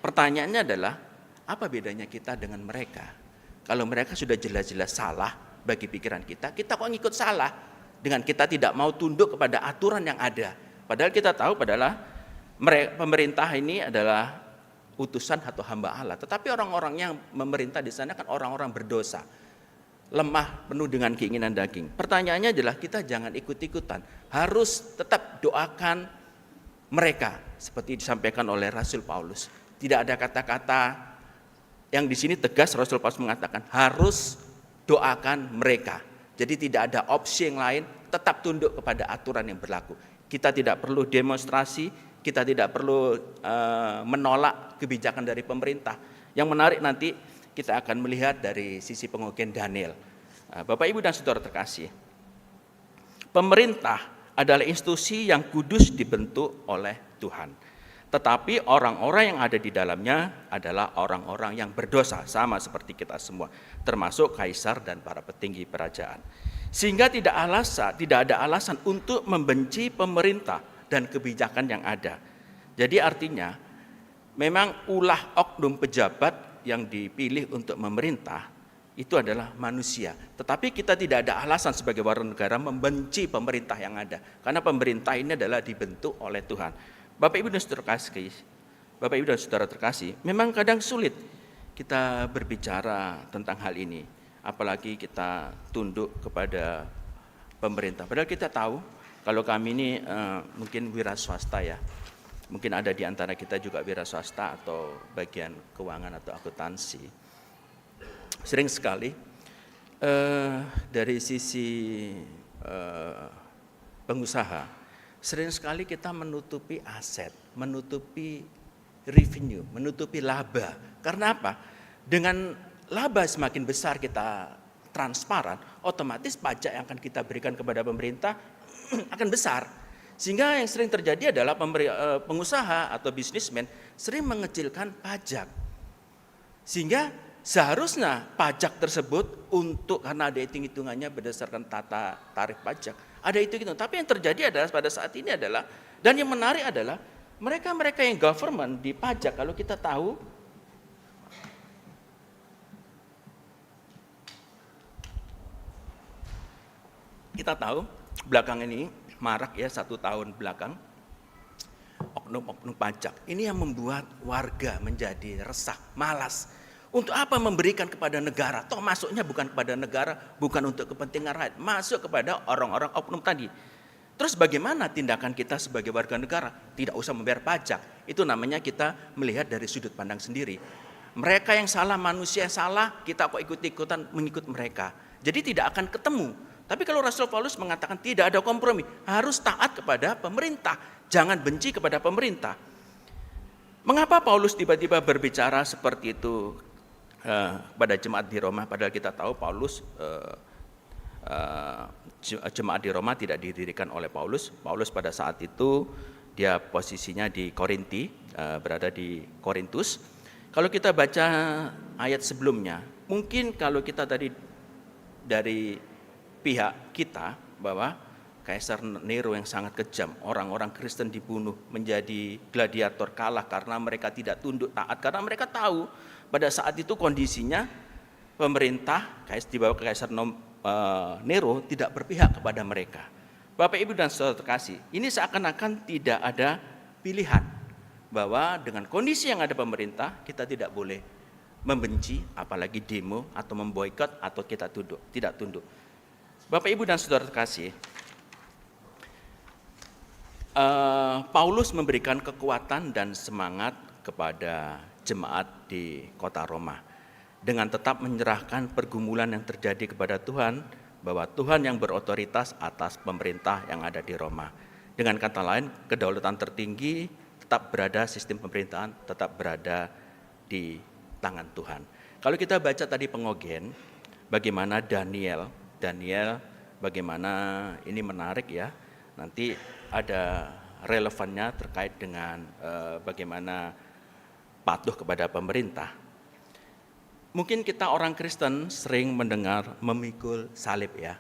Pertanyaannya adalah, apa bedanya kita dengan mereka? Kalau mereka sudah jelas-jelas salah bagi pikiran kita, kita kok ngikut salah dengan kita tidak mau tunduk kepada aturan yang ada? Padahal kita tahu, padahal mere-, pemerintah ini adalah utusan atau hamba Allah. Tetapi orang-orang yang memerintah di sana kan orang-orang berdosa, lemah, penuh dengan keinginan daging. Pertanyaannya adalah, kita jangan ikut-ikutan. Harus tetap doakan mereka, seperti disampaikan oleh Rasul Paulus. Tidak ada kata-kata yang di sini tegas, Rasul Paulus mengatakan harus doakan mereka. Jadi tidak ada opsi yang lain, tetap tunduk kepada aturan yang berlaku. Kita tidak perlu demonstrasi, kita tidak perlu, eh, menolak kebijakan dari pemerintah. Yang menarik nanti kita akan melihat dari sisi pengogen Daniel. Eh, Bapak, Ibu, dan Saudara terkasih, pemerintah adalah institusi yang kudus dibentuk oleh Tuhan. Tetapi orang-orang yang ada di dalamnya adalah orang-orang yang berdosa, sama seperti kita semua, termasuk kaisar dan para petinggi kerajaan. Sehingga tidak alasa-, tidak ada alasan untuk membenci pemerintah dan kebijakan yang ada. Jadi artinya, memang ulah oknum pejabat yang dipilih untuk memerintah itu adalah manusia. Tetapi kita tidak ada alasan sebagai warga negara membenci pemerintah yang ada, karena pemerintah ini adalah dibentuk oleh Tuhan. Bapak, Ibu, dan Saudara kasih, Bapak Ibu dan Saudara terkasih, memang kadang sulit kita berbicara tentang hal ini, apalagi kita tunduk kepada pemerintah. Padahal kita tahu, kalau kami ini, eh, mungkin wira swasta ya, mungkin ada di antara kita juga wira swasta atau bagian keuangan atau akuntansi. Sering sekali, eh, dari sisi, eh, pengusaha, sering sekali kita menutupi aset, menutupi revenue, menutupi laba. Karena apa? Dengan laba semakin besar kita transparan, otomatis pajak yang akan kita berikan kepada pemerintah akan besar. Sehingga yang sering terjadi adalah pemberi, eh, pengusaha atau bisnismen sering mengecilkan pajak. Sehingga seharusnya pajak tersebut untuk, karena ada hitung-hitungannya berdasarkan tata tarif pajak. Ada hitung-hitung. Tapi yang terjadi adalah pada saat ini adalah, dan yang menarik adalah, mereka-mereka yang government di pajak, kalau kita tahu, kita tahu belakangan ini marak ya, satu tahun belakang, oknum-oknum pajak. Ini yang membuat warga menjadi resah, malas. Untuk apa memberikan kepada negara? Toh masuknya bukan kepada negara, bukan untuk kepentingan rakyat, masuk kepada orang-orang oknum tadi. Terus bagaimana tindakan kita sebagai warga negara? Tidak usah membayar pajak. Itu namanya kita melihat dari sudut pandang sendiri. Mereka yang salah, manusia yang salah, kita kok ikut-ikutan mengikut mereka. Jadi tidak akan ketemu. Tapi kalau Rasul Paulus mengatakan tidak ada kompromi, harus taat kepada pemerintah, jangan benci kepada pemerintah. Mengapa Paulus tiba-tiba berbicara seperti itu, eh, pada jemaat di Roma? Padahal kita tahu Paulus, eh, eh, je-, jemaat di Roma tidak didirikan oleh Paulus. Paulus pada saat itu dia posisinya di Korinti, eh, berada di Korintus. Kalau kita baca ayat sebelumnya, mungkin kalau kita tadi dari pihak kita bahwa Kaisar Nero yang sangat kejam, orang-orang Kristen dibunuh, menjadi gladiator, kalah karena mereka tidak tunduk taat, karena mereka tahu pada saat itu kondisinya pemerintah Kais-, di bawah Kaisar Nom-, eh, Nero tidak berpihak kepada mereka. Bapak Ibu dan Saudara terkasih, ini seakan-akan tidak ada pilihan bahwa dengan kondisi yang ada pemerintah, kita tidak boleh membenci, apalagi demo atau memboikot atau kita tunduk, tidak tunduk. Bapak Ibu dan Saudara terkasih, eh, Paulus memberikan kekuatan dan semangat kepada jemaat di kota Roma dengan tetap menyerahkan pergumulan yang terjadi kepada Tuhan, bahwa Tuhan yang berotoritas atas pemerintah yang ada di Roma. Dengan kata lain, kedaulatan tertinggi tetap berada, sistem pemerintahan tetap berada di tangan Tuhan. Kalau kita baca tadi pengogen, bagaimana Daniel, Daniel bagaimana, ini menarik ya, nanti ada relevannya terkait dengan, eh, bagaimana patuh kepada pemerintah. Mungkin kita orang Kristen sering mendengar memikul salib ya.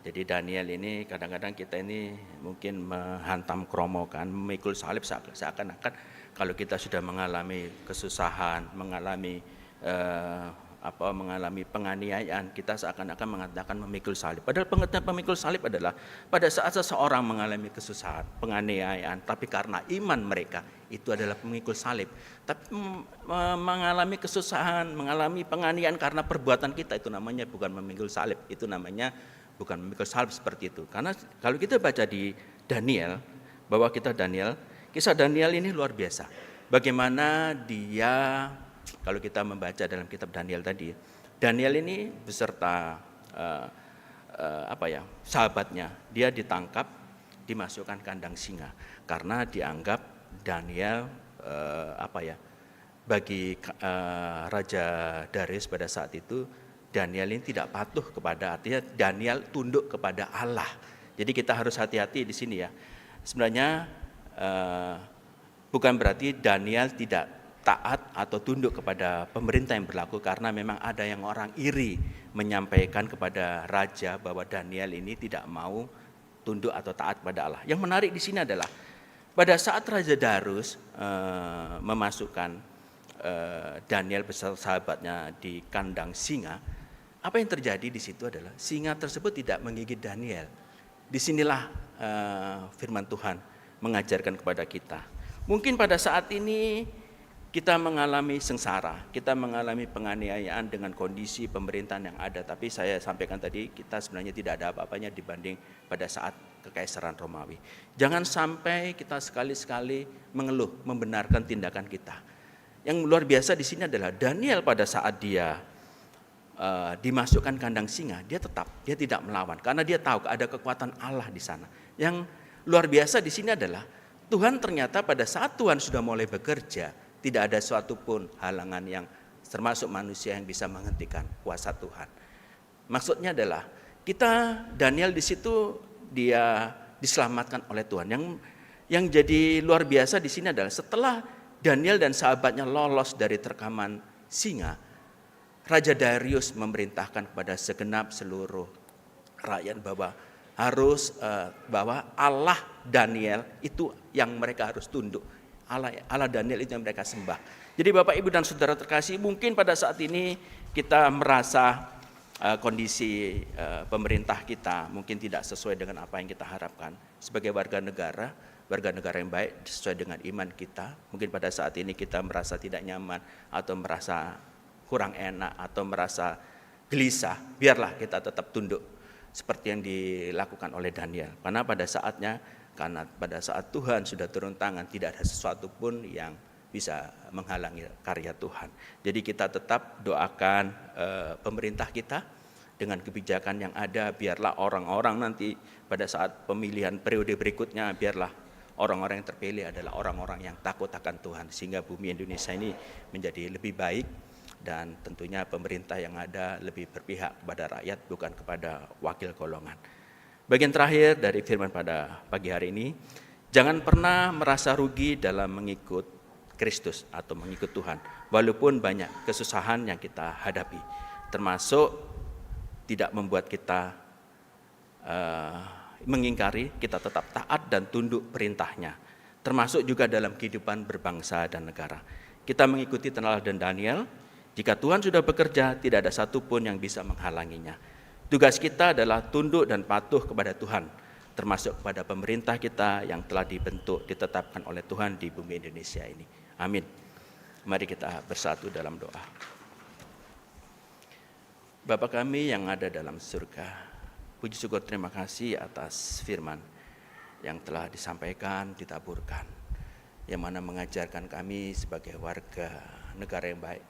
Jadi Daniel ini kadang-kadang kita ini mungkin menghantam kromo kan, memikul salib seak-, seakan-akan kalau kita sudah mengalami kesusahan, mengalami, eh, apa, mengalami penganiayaan, kita seakan-akan mengatakan memikul salib. Padahal pengertian pemikul salib adalah pada saat seseorang mengalami kesusahan, penganiayaan, tapi karena iman mereka, itu adalah pemikul salib. Tapi, mm, me-, mengalami kesusahan, mengalami penganiayaan karena perbuatan kita, itu namanya bukan memikul salib, itu namanya bukan memikul salib seperti itu. Karena kalau kita baca di Daniel, bahwa kita Daniel, kisah Daniel ini luar biasa. Bagaimana dia, kalau kita membaca dalam kitab Daniel tadi, Daniel ini beserta, eh, eh, apa ya, sahabatnya, dia ditangkap, dimasukkan kandang singa karena dianggap Daniel, eh, apa ya, bagi ka-, eh, Raja Darius pada saat itu, Daniel ini tidak patuh kepada, artinya Daniel tunduk kepada Allah. Jadi kita harus hati-hati di sini ya. Sebenarnya, eh, bukan berarti Daniel tidak taat atau tunduk kepada pemerintah yang berlaku, karena memang ada yang orang iri menyampaikan kepada raja bahwa Daniel ini tidak mau tunduk atau taat pada Allah. Yang menarik di sini adalah pada saat Raja Darius, eh, memasukkan, eh, Daniel beserta sahabatnya di kandang singa, apa yang terjadi di situ adalah singa tersebut tidak menggigit Daniel. Di sinilah, eh, firman Tuhan mengajarkan kepada kita. Mungkin pada saat ini Kita mengalami sengsara, kita mengalami penganiayaan dengan kondisi pemerintahan yang ada. Tapi saya sampaikan tadi, kita sebenarnya tidak ada apa-apanya dibanding pada saat Kekaisaran Romawi. Jangan sampai kita sekali-sekali mengeluh, membenarkan tindakan kita. Yang luar biasa di sini adalah Daniel pada saat dia eh, dimasukkan kandang singa, dia tetap, dia tidak melawan karena dia tahu ada kekuatan Allah di sana. Yang luar biasa di sini adalah Tuhan ternyata pada saat Tuhan sudah mulai bekerja, tidak ada suatu pun halangan yang termasuk manusia yang bisa menghentikan kuasa Tuhan. Maksudnya adalah kita, Daniel di situ dia diselamatkan oleh Tuhan. Yang yang jadi luar biasa di sini adalah setelah Daniel dan sahabatnya lolos dari terkaman singa, Raja Darius memerintahkan kepada segenap seluruh rakyat bahwa harus, eh, bahwa Allah Daniel itu yang mereka harus tunduk. Allah, Allah Daniel itu yang mereka sembah. Jadi Bapak, Ibu, dan Saudara terkasih, mungkin pada saat ini kita merasa, eh, kondisi, eh, pemerintah kita mungkin tidak sesuai dengan apa yang kita harapkan. Sebagai warga negara, warga negara yang baik sesuai dengan iman kita, mungkin pada saat ini kita merasa tidak nyaman atau merasa kurang enak atau merasa gelisah, biarlah kita tetap tunduk seperti yang dilakukan oleh Daniel. Karena pada saatnya, karena pada saat Tuhan sudah turun tangan, tidak ada sesuatu pun yang bisa menghalangi karya Tuhan. Jadi kita tetap doakan, eh, pemerintah kita dengan kebijakan yang ada, biarlah orang-orang nanti pada saat pemilihan periode berikutnya, biarlah orang-orang yang terpilih adalah orang-orang yang takut akan Tuhan, sehingga bumi Indonesia ini menjadi lebih baik dan tentunya pemerintah yang ada lebih berpihak kepada rakyat, bukan kepada wakil golongan. Bagian terakhir dari firman pada pagi hari ini, jangan pernah merasa rugi dalam mengikut Kristus atau mengikut Tuhan, walaupun banyak kesusahan yang kita hadapi, termasuk tidak membuat kita, eh, mengingkari, kita tetap taat dan tunduk perintahnya, termasuk juga dalam kehidupan berbangsa dan negara. Kita mengikuti teladan Daniel, jika Tuhan sudah bekerja, tidak ada satu pun yang bisa menghalanginya. Tugas kita adalah tunduk dan patuh kepada Tuhan, termasuk kepada pemerintah kita yang telah dibentuk, ditetapkan oleh Tuhan di bumi Indonesia ini. Amin. Mari kita bersatu dalam doa. Bapa kami yang ada dalam surga, puji syukur terima kasih atas firman yang telah disampaikan, ditaburkan, yang mana mengajarkan kami sebagai warga negara yang baik,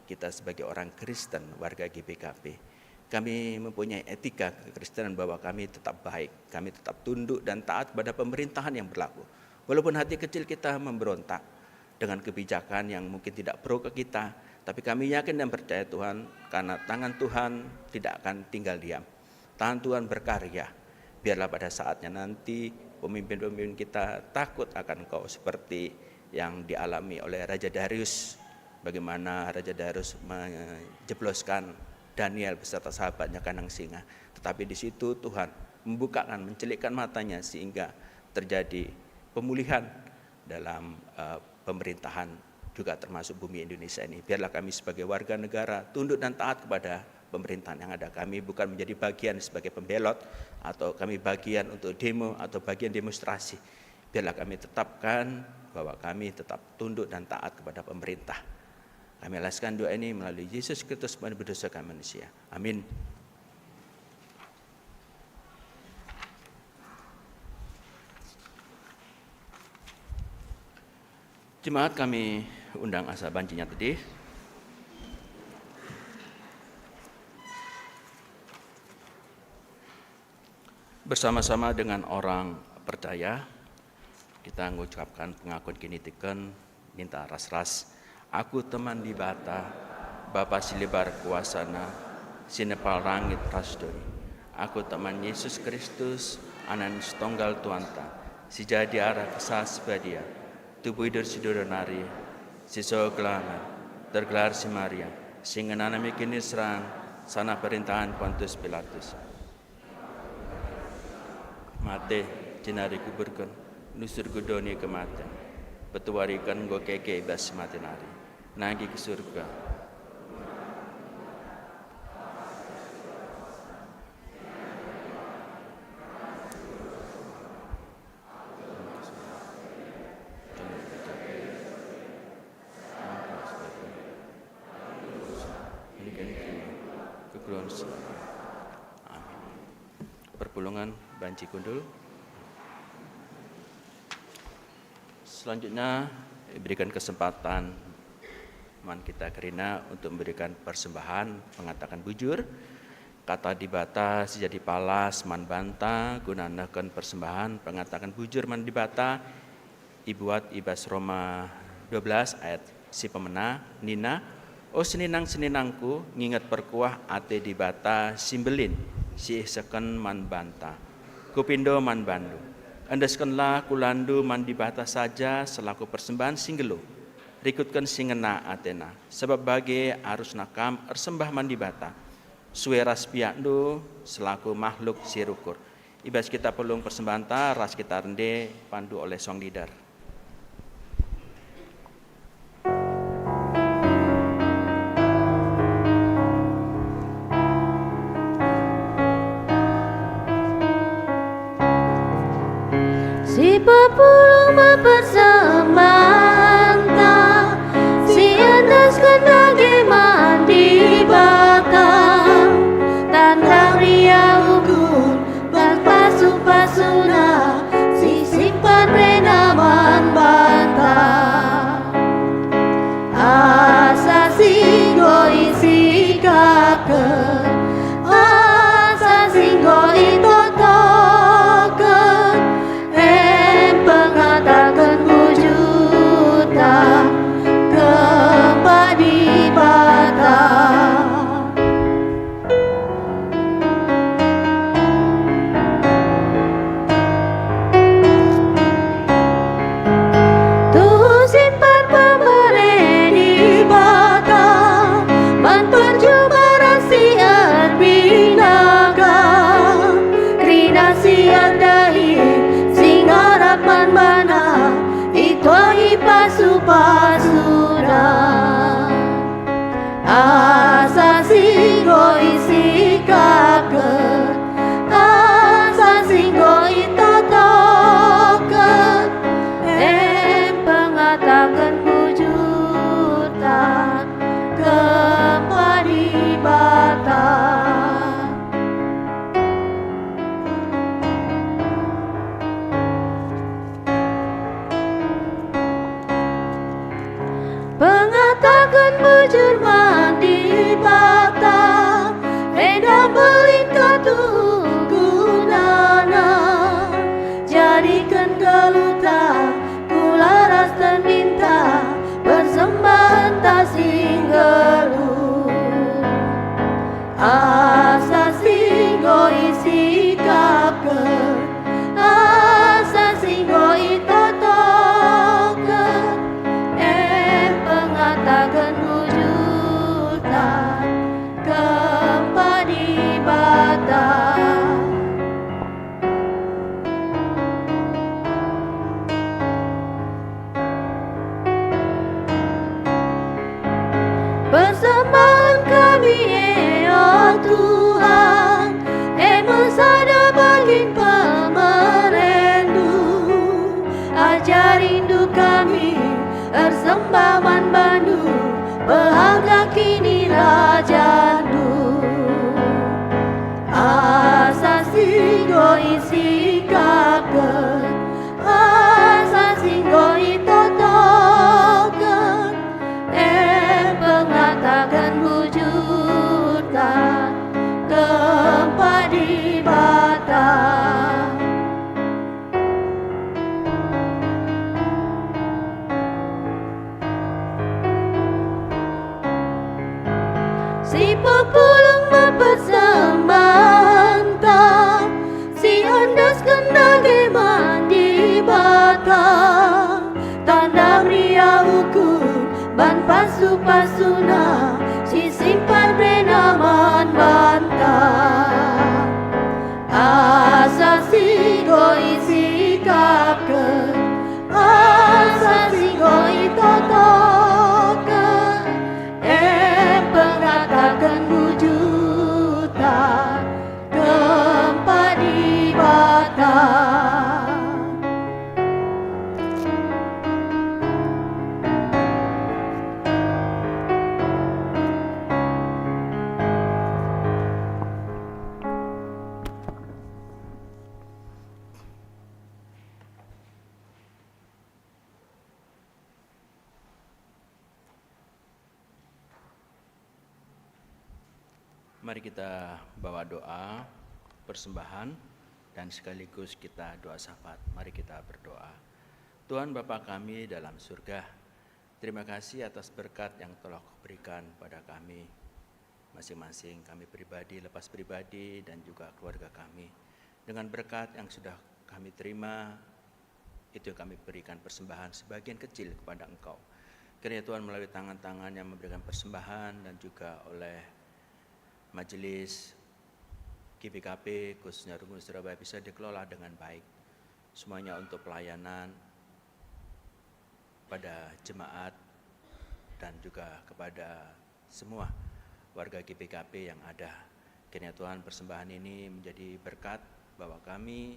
kita sebagai orang Kristen, warga G B K P, kami mempunyai etika kekristenan bahwa kami tetap baik, kami tetap tunduk dan taat pada pemerintahan yang berlaku. Walaupun hati kecil kita memberontak dengan kebijakan yang mungkin tidak pro ke kita, tapi kami yakin dan percaya Tuhan, karena tangan Tuhan tidak akan tinggal diam. Tangan Tuhan berkarya. Biarlah pada saatnya nanti pemimpin-pemimpin kita takut akan Engkau seperti yang dialami oleh Raja Darius. Bagaimana Raja Darius menjebloskan Daniel beserta sahabatnya kandang singa. Tetapi di situ Tuhan membukakan, mencelikkan matanya sehingga terjadi pemulihan dalam, eh, pemerintahan, juga termasuk bumi Indonesia ini. Biarlah kami sebagai warga negara tunduk dan taat kepada pemerintahan yang ada. Kami bukan menjadi bagian sebagai pembelot atau kami bagian untuk demo atau bagian demonstrasi. Biarlah kami tetapkan bahwa kami tetap tunduk dan taat kepada pemerintah. Kami alaskan doa ini melalui Yesus Kristus, Tuhan berdosa kami manusia. Amin. Jemaat, kami undang asa banci nyatedi. Bersama-sama dengan orang percaya, kita ngucapkan pengakun kiniteken, ninta ras-ras. Aku teman Dibata, Bapa si lebar kuasana, si nepal langit ras doni. Aku teman Yesus Kristus, Anak si tonggal Tuanta, si jadi arah Kesah Si Badia, tubuh idur si dua nari, si so gelarna, tergelar si Maria, si ngenanami kiniseran, sana perintahan Pontius Pilatus. Mate, jenari kuburken, nusur ku doni kematen. Petuariken enggo keke i bas mate nari. Nangki ku surga. Pulungen banci kundul. Selanjutnya, iberikan kesempatan man kita kerina untuk memberikan persembahan pengataken bujur. Kata Dibata si jadi palas man banta guna nehken persembahan pengataken bujur man Dibata, ibuat i bas Roma dua belas ayat si pemena, nina, "O seninang-seninangku, nginget perkuah ate Dibata si mbelin, si isehken man banta. Kupindo man bandu, endeskenlah kulandu man Dibata saja selaku persembahan si nggeluh, rikutken si ngena atena, sabap bage arusna kam ersembah man Dibata, sue ras biakndu selaku mahluk si rukur." I bas kita pulung persembahanta ras kita rende pandu oleh song leader. Si pepulung me persembahenta, si endesken dage man Dibata, tandang ia ukur bas pasu-pasuna si simpan rena man banta. Asa si enggo isikapken, asa si enggo itotoken, em pengataken bujurta kempak Dibata. Tuhu simpan pemere Dibata man perjumaren si erbinaka. Kerina si erdahin si ngarap man baNa, itohi pasu-pasuNa. Asa si enggo isikapken, asa si enggo itotoken, em pengataken bujurta kempak Dibata. Pengataken bujur man Dibata, enda mbelin ka tuhu gunana. Jadiken geluhta kula ras tendinta, persembahenta si nggeluh. Asa si enggo isikapken, asa si enggo itotoken, em pengataken bujurta kempak Dibata. Persembahen kami e, o Tuhan, e me sada bagin pemereNdu. AjariNdu kami ersembah man baNdu, pehaga KinirajanNdu. Asa si enggo isikapken, asa si enggo itotoken, em pengataken bujurta kempak Dibata. Si Mari kita bawa doa persembahan dan sekaligus kita doa syafaat. Mari kita berdoa. Tuhan Bapa kami dalam surga, terima kasih atas berkat yang telah Kau berikan pada kami masing-masing, kami pribadi, lepas pribadi, dan juga keluarga kami. Dengan berkat yang sudah kami terima, itu yang kami berikan persembahan sebagian kecil kepada Engkau. Kiranya Tuhan melalui tangan-tangan yang memberikan persembahan dan juga oleh Majelis G B K P, khususnya Runggun Surabaya, bisa dikelola dengan baik. Semuanya untuk pelayanan pada jemaat dan juga kepada semua warga G B K P yang ada. Kiranya Tuhan, persembahan ini menjadi berkat bahwa kami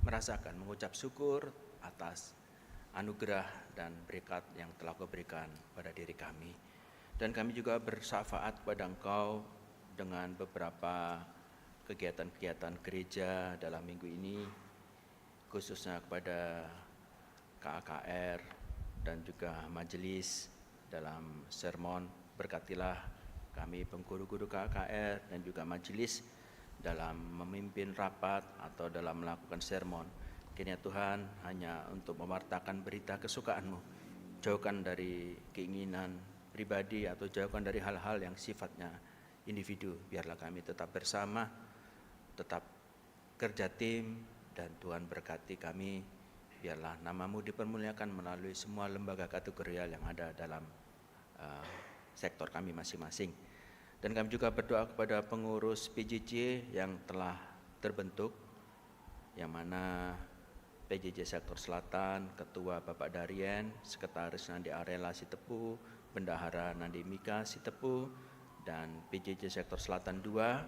merasakan mengucap syukur atas anugerah dan berkat yang telah Kau berikan pada diri kami. Dan kami juga bersyafaat kepada Engkau dengan beberapa kegiatan-kegiatan gereja dalam minggu ini, khususnya kepada K A K R dan juga majelis dalam sermon. Berkatilah kami pengurus-urus K A K R dan juga majelis dalam memimpin rapat atau dalam melakukan sermon. Kiranya Tuhan hanya untuk mewartakan berita kesukaan-Mu. Jauhkan dari keinginan pribadi atau jauhkan dari hal-hal yang sifatnya individu. Biarlah kami tetap bersama, tetap kerja tim, dan Tuhan berkati kami. Biarlah nama-Mu dipermuliakan melalui semua lembaga kategorial yang ada dalam, eh, sektor kami masing-masing. Dan kami juga berdoa kepada pengurus P J J yang telah terbentuk, yang mana P J J Sektor Selatan, Ketua Bapak Darien, Sekretaris Nandi Arela Sitepu, Bendahara Nandi Mika Sitepu, dan P J J Sektor Selatan dua,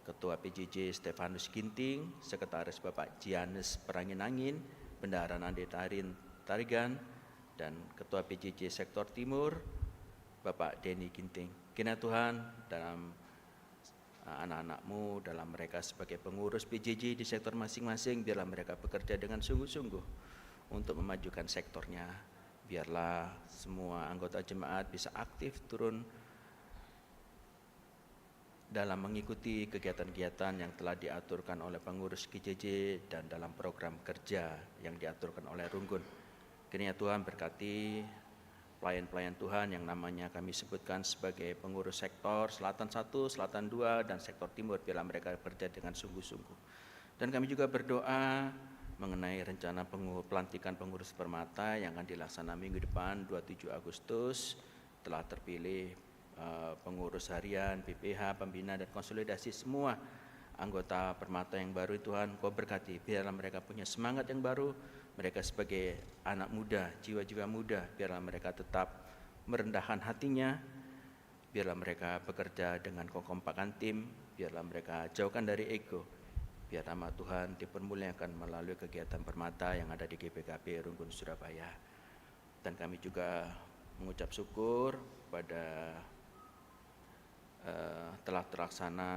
Ketua P J J Stefanus Ginting, Sekretaris Bapak Jianes Perangin-angin, Bendahara Nandi Tarin Tarigan, dan Ketua P J J Sektor Timur, Bapak Denny Ginting. Kiranya Tuhan, dalam, eh, anak-anak-Mu, dalam mereka sebagai pengurus P J J di sektor masing-masing, biarlah mereka bekerja dengan sungguh-sungguh untuk memajukan sektornya. Biarlah semua anggota jemaat bisa aktif turun dalam mengikuti kegiatan-kegiatan yang telah diaturkan oleh pengurus G J J dan dalam program kerja yang diaturkan oleh Runggun. Kiranya Tuhan berkati pelayan-pelayan Tuhan yang namanya kami sebutkan sebagai pengurus sektor Selatan satu, Selatan dua, dan sektor Timur. Biarlah mereka bekerja dengan sungguh-sungguh. Dan kami juga berdoa mengenai rencana pengu-, pelantikan pengurus Permata yang akan dilaksanakan minggu depan, dua puluh tujuh Agustus, telah terpilih, eh, pengurus harian, P P H, pembina, dan konsolidasi semua anggota Permata yang baru. Tuhan, Kau berkati, biarlah mereka punya semangat yang baru, mereka sebagai anak muda, jiwa-jiwa muda, biarlah mereka tetap merendahkan hatinya, biarlah mereka bekerja dengan kekompakan tim, biarlah mereka jauhkan dari ego, biar nama Tuhan dipermuliakan melalui kegiatan Permata yang ada di G B K P Runggun Surabaya. Dan kami juga mengucap syukur pada, eh, telah terlaksana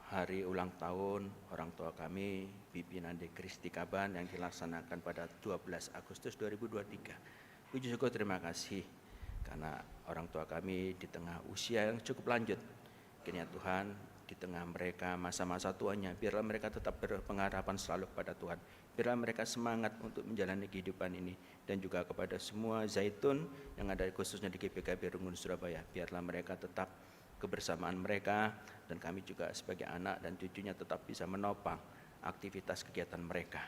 hari ulang tahun orang tua kami, Bibi Nande Kristi Kaban, yang dilaksanakan pada dua belas Agustus dua ribu dua puluh tiga. Puji syukur terima kasih karena orang tua kami di tengah usia yang cukup lanjut. Kiranya Tuhan, di tengah mereka masa-masa tuanya, biarlah mereka tetap berpengharapan selalu kepada Tuhan. Biarlah mereka semangat untuk menjalani kehidupan ini. Dan juga kepada semua Zaitun yang ada khususnya di G P K B Runggun Surabaya, biarlah mereka tetap kebersamaan mereka, dan kami juga sebagai anak dan cucunya tetap bisa menopang aktivitas kegiatan mereka.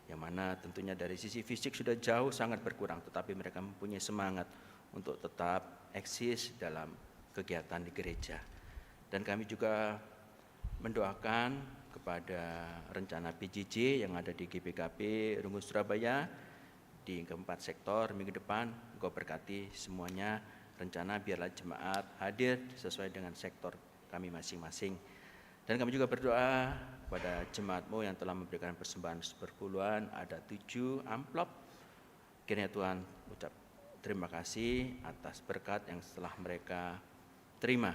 Yang mana tentunya dari sisi fisik sudah jauh sangat berkurang, tetapi mereka mempunyai semangat untuk tetap eksis dalam kegiatan di gereja. Dan kami juga mendoakan kepada rencana P J J yang ada di G B K P Runggun Surabaya di keempat sektor minggu depan. Engkau berkati semuanya rencana, biarlah jemaat hadir sesuai dengan sektor kami masing-masing. Dan kami juga berdoa kepada jemaat-Mu yang telah memberikan persembahan seperpuluhan, ada tujuh amplop. Kiranya Tuhan ucap terima kasih atas berkat yang telah mereka terima.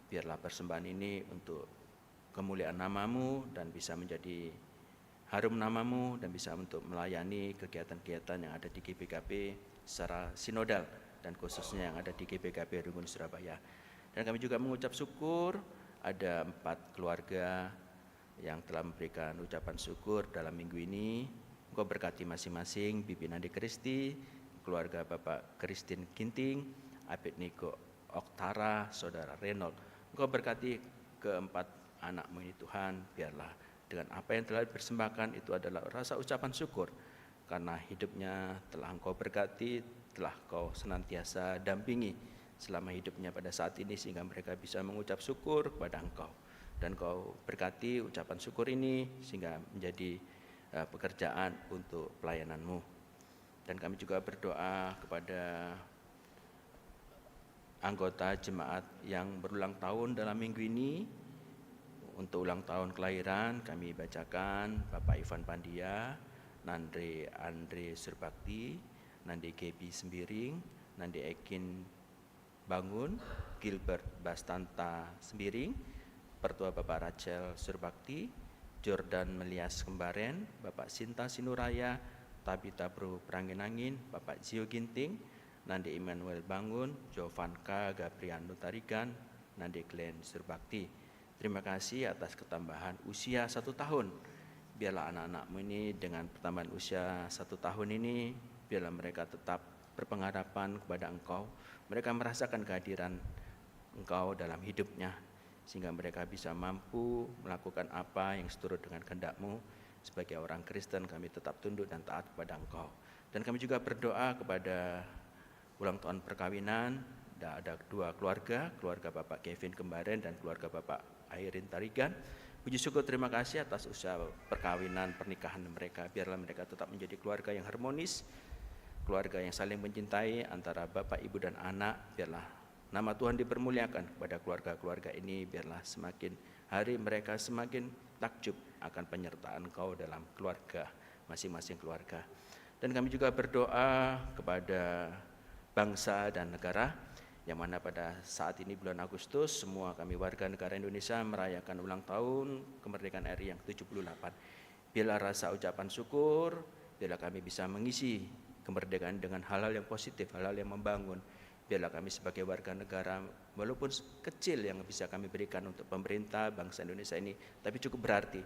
Biarlah persembahan ini untuk kemuliaan nama-Mu dan bisa menjadi harum nama-Mu dan bisa untuk melayani kegiatan-kegiatan yang ada di G B K P secara sinodal dan khususnya yang ada di G B K P Runggun Surabaya. Dan kami juga mengucap syukur, ada empat keluarga yang telah memberikan ucapan syukur dalam minggu ini. Engkau berkati masing-masing, Bibi Nandi Kristi, keluarga Bapak Kristin Ginting, Abed Niko Oktara, Saudara Reynold. Engkau berkati keempat anakmu ini, Tuhan. Biarlah dengan apa yang telah dipersembahkan itu adalah rasa ucapan syukur karena hidupnya telah Engkau berkati, telah Kau senantiasa dampingi selama hidupnya pada saat ini, sehingga mereka bisa mengucap syukur kepada Engkau. Dan Kau berkati ucapan syukur ini sehingga menjadi, eh, pekerjaan untuk pelayanan-Mu. Dan kami juga berdoa kepada anggota jemaat yang berulang tahun dalam minggu ini. Untuk ulang tahun kelahiran kami bacakan Bapak Ivan Pandia, Nande Andre Surbakti, Nande Gebi Sembiring, Nande Ekin Bangun, Gilbert Bastanta Sembiring, Pertua Bapak Rachel Surbakti, Jordan Melias Kembaren, Bapak Sinta Sinuraya, Tabita Bru Perangin-angin, Bapak Zio Ginting, Nande Immanuel Bangun, Jovanka Gabriano Tarigan, Nande Glenn Surbakti. Terima kasih atas ketambahan usia satu tahun. Biarlah anak-anakmu ini dengan pertambahan usia satu tahun ini, biarlah mereka tetap berpengharapan kepada Engkau. Mereka merasakan kehadiran Engkau dalam hidupnya, sehingga mereka bisa mampu melakukan apa yang seturut dengan kehendak-Mu. Sebagai orang Kristen, kami tetap tunduk dan taat kepada Engkau. Dan kami juga berdoa kepada ulang tahun perkawinan, da-, ada dua keluarga, keluarga Bapak Kevin Kembaren dan keluarga Bapak Airin Tarigan. Puji syukur, terima kasih atas usia perkawinan, pernikahan mereka. Biarlah mereka tetap menjadi keluarga yang harmonis, keluarga yang saling mencintai antara bapak, ibu, dan anak. Biarlah nama Tuhan dipermuliakan kepada keluarga-keluarga ini. Biarlah semakin hari mereka semakin takjub akan penyertaan Engkau dalam keluarga, masing-masing keluarga. Dan kami juga berdoa kepada bangsa dan negara, yang mana pada saat ini, bulan Agustus, semua kami warga negara Indonesia merayakan ulang tahun kemerdekaan R I yang ketujuh puluh delapan. Biarlah rasa ucapan syukur, biarlah kami bisa mengisi kemerdekaan dengan hal-hal yang positif, hal-hal yang membangun. Biarlah kami sebagai warga negara, walaupun s-, kecil yang bisa kami berikan untuk pemerintah bangsa Indonesia ini, tapi cukup berarti.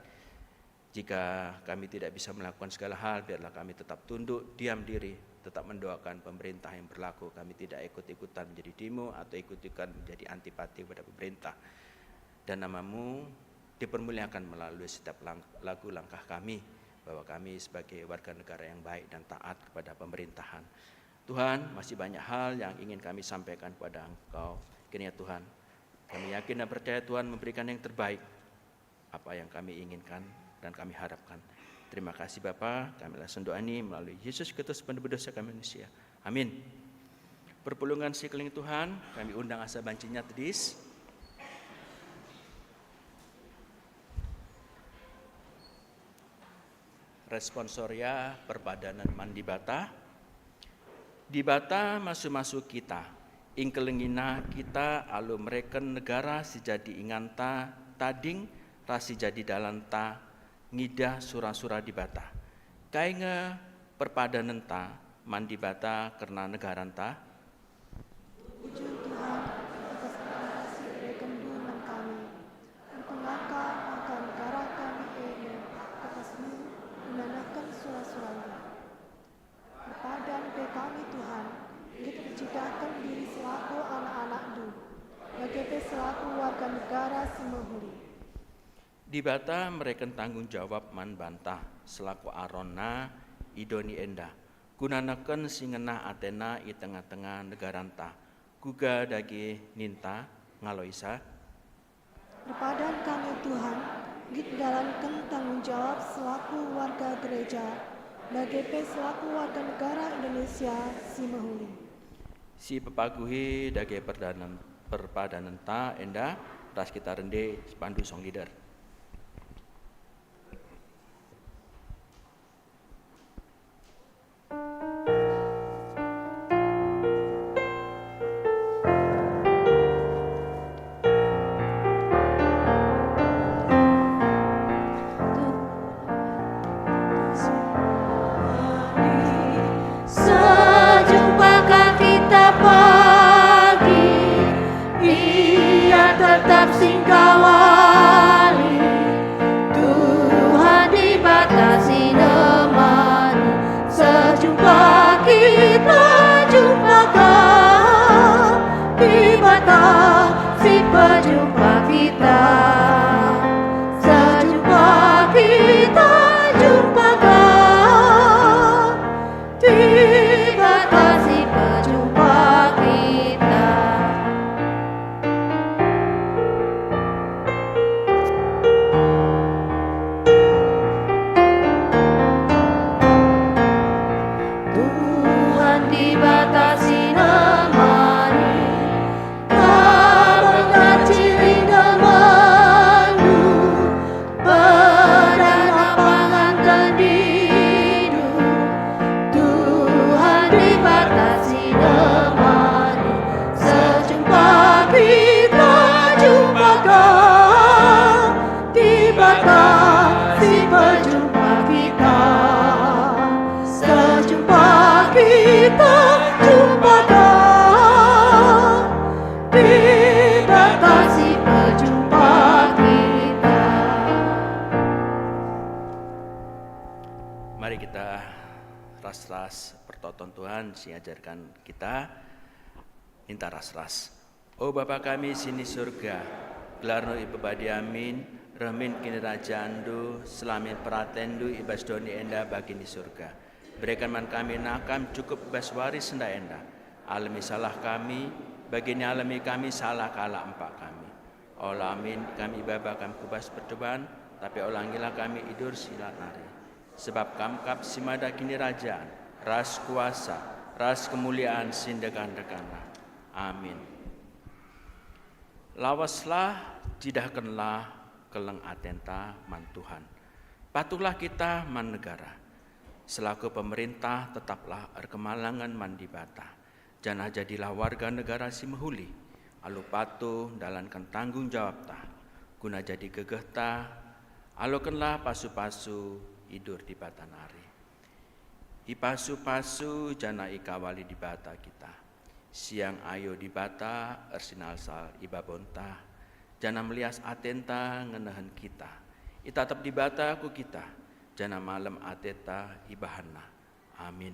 Jika kami tidak bisa melakukan segala hal, biarlah kami tetap tunduk, diam diri, tetap mendoakan pemerintah yang berlaku. Kami tidak ikut-ikutan menjadi demo atau ikut-ikutan menjadi antipati kepada pemerintah. Dan nama-Mu dipermuliakan melalui setiap lang-, laku langkah kami, bahwa kami sebagai warga negara yang baik dan taat kepada pemerintahan. Tuhan, masih banyak hal yang ingin kami sampaikan kepada Engkau. Kiranya Tuhan, kami yakin dan percaya Tuhan memberikan yang terbaik, apa yang kami inginkan dan kami harapkan. Terima kasih Bapa, kami langsung doa ini melalui Yesus Kristus, penebus dosa kami manusia. Amin. Perpulungen si keleng Tuhan, kami undang asa bancinya tedis. Responsoria perpadanen man Dibata. Dibata masu-masu kita, ingkelengina kita alu mereken negara si jadi inganta tading ras si jadi dalanta ngidah sura-sura Dibata. Kai nge perpadanenta man Dibata kerna negaranta? Puji Tuhan, atas berkat si iberekenNdu man kami. Erpengaka maka negara kami e me atas-Mu, ngenanaken sura-suraNdu. Erpadan pe kami, Tuhan, nggit ercidahken diri selaku anak-anakNdu, bage pe selaku warga negara si mehuli. Dibata mereken tanggung jawab man banta selaku Aronna i doni enda, guna neken si ngena atena i tengah-tengah negaranta. Kuga dage ninta ngaloisa? Erpadan kami, Tuhan, nggit ndalanken tanggung jawab selaku warga gereja, bage pe selaku warga negara Indonesia si mehuli. Si pepaguhi dage perdanen-, perpadanenta enda ras kita rende si pandu song leader. Sejumpaka kita pagi, Kita ras-ras pertoton Tuhan si ajarkan kita, minta ras-ras. O Bapa kami si ni Surga, gelarNdu ipebadia min, reh min kinirajanNdu, seh la min peratenNdu i bas doni enda bagi ni Surga. Bereken man kami nakam cukup i bas wari si enda. Alemi salah kami, bagi ni alemi kami salah kalak empak kami. Ola min kami ibaba kam ku bas percuban, tapi ola ngilah kami i bas si jahat nari. Sebab Kam kap si mada kinirajan, ras kuasa, ras kemulian si ndekah-ndekahna. Amin. Laweslah, cidahkenlah keleng atenta man Tuhan. Patuhlah kita man negara. Selaku pemerintah, tetaplah erkemalangen man Dibata, janah jadilah warga negara si mehuli, alu patuh ndalanken tanggung jawabta, guna jadi gegehta. Alokenlah pasu-pasu idur Dibata nari. Ipasu-pasu janah ikawali Dibata kita. Siang ayo Dibata ersinalsal i babonta, janah melias atenta ngenehen kita. Itatap Dibata ku kita, janah malem ateta ibahanNa. Amin.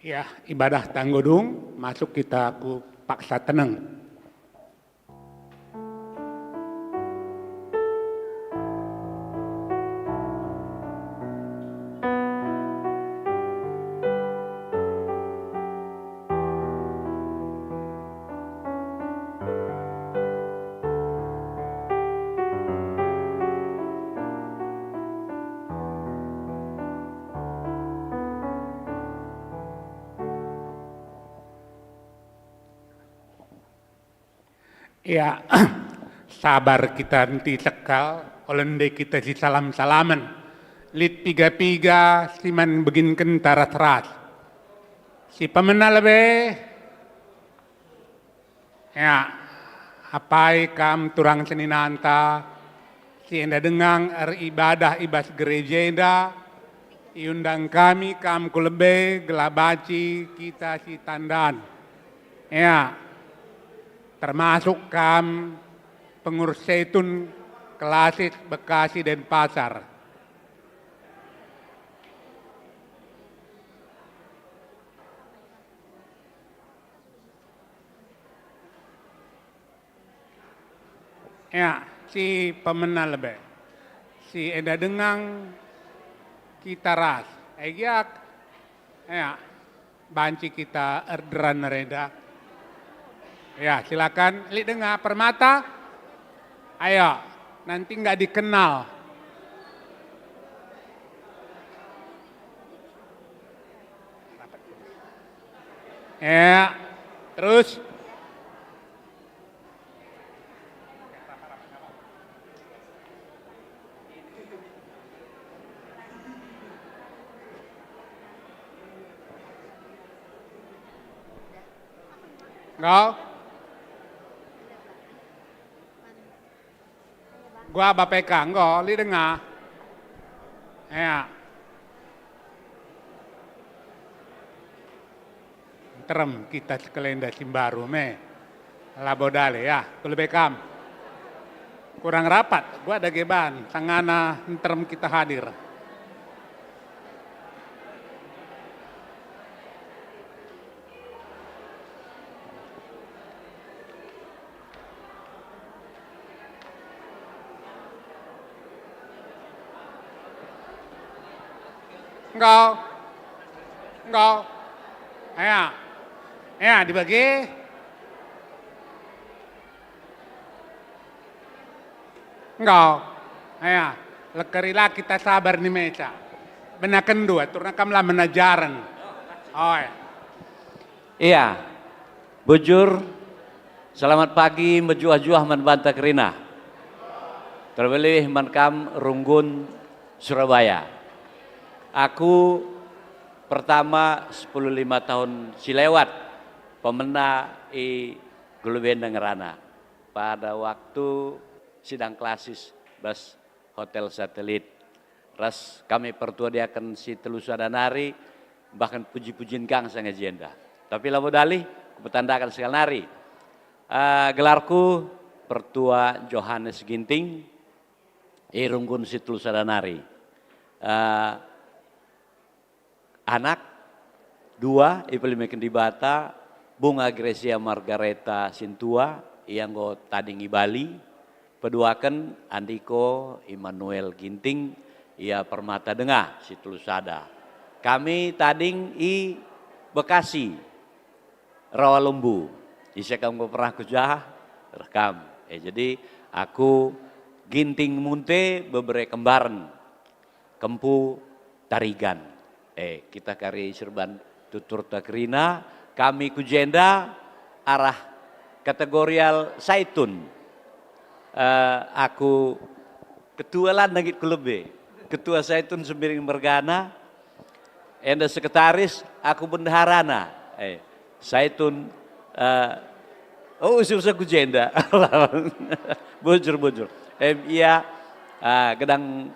Ya, ibadah tanggo dung, masuk kita ku paksa teneng. Ya, sabar kita enti sekal, ola ndai kita sisalam-salamen. Lit piga-piga si man beginkenta ras-ras. Si pemena lebe, ya, apai kam turang seninanta, si enda denga eribadah i bas gereja enda, iundang kami kam ku lebe gelah banci kita sitandan. Ya, termasuk kam pengurus Zaitun, Kelasis, Bekasi, Denpasar. Ya, si pemena lebe. Si enda denga kita ras. Egiak. Ya, banci kita erderan reda. Ya, silakan. Lit denga Permata. Ayo, nanti nggak dikenal. Ya, terus. Enggo? Gua bapeka enggo, lit denga. Ya. Nterem kita sekalenda si mbaru me. Labo dale ya, ku lebe kam. Kurang rapat, gua dage ban, sangana nterem kita hadir. Enggo. Enggo. Ya. Ya, dibagi. Enggo. Ya. Lekerilah kita sabar ni mesa. Penakenndu, aturna kam la menajaren. Oh, ya. Iya, bujur, selamat pagi, mejuah-juah man banta kerina. Terlebih man kam runggun Surabaya. Aku pertama sepuluh lima tahun si lewat pemena i Gulubenda ngerana. Pada waktu sidang klasis bas Hotel Satelit. Ras kami pertua diaken si telu sada nari, bahkan puji-pujin kang sanga jenda. Tapi labo dalih, kupetandaken sekali nari. Ah, gelarku Pertua Johannes Ginting, i runggun si telu sada nari. Ah, anak, dua, ipelimeken Dibata, Bunga Gracia Margareta Sintua, ia enggo tading i Bali, peduaken Andiko Immanuel Ginting, ia Permata Denga, si telu sada. Kami tading i Bekasi, Rawalumbu. Ise kam enggo pernah ku jah? Rekam. Eh, jadi aku Ginting Munte bebere kembaren. Kempu Tarigan. Eh, kita kari serban tuturta kerina, kami ku jenda arah kategorial Saitun. Eh, aku ketua lan nangit ku lebe. Ketua Saitun Sembiring mergana, enda sekretaris, aku bendaharana. Eh, Saitun, eh, oh, usur ku jenda. Bujur, bujur. Em, ia, ah, gedang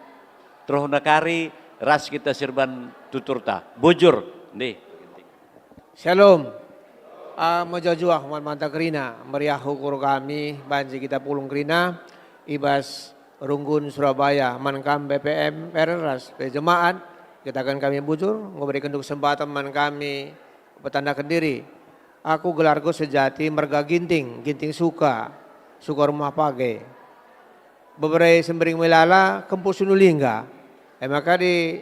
teruna kari ras kita sirban tuturta. Bujur, ndih. Shalom. Ah, mejuah-juah man banta kerina, meriah ukur kami banci kita pulung kerina i bas runggun Surabaya, man kam B P M R ras pe jemaat, kataken kami bujur, enggo bereken kesempatan man kami petandaken diri. Aku gelarku sejati merga Ginting, Ginting Suka, Suka Rumah Page. Bebere Sembiring Melala, kempu Sinulingga. E maka di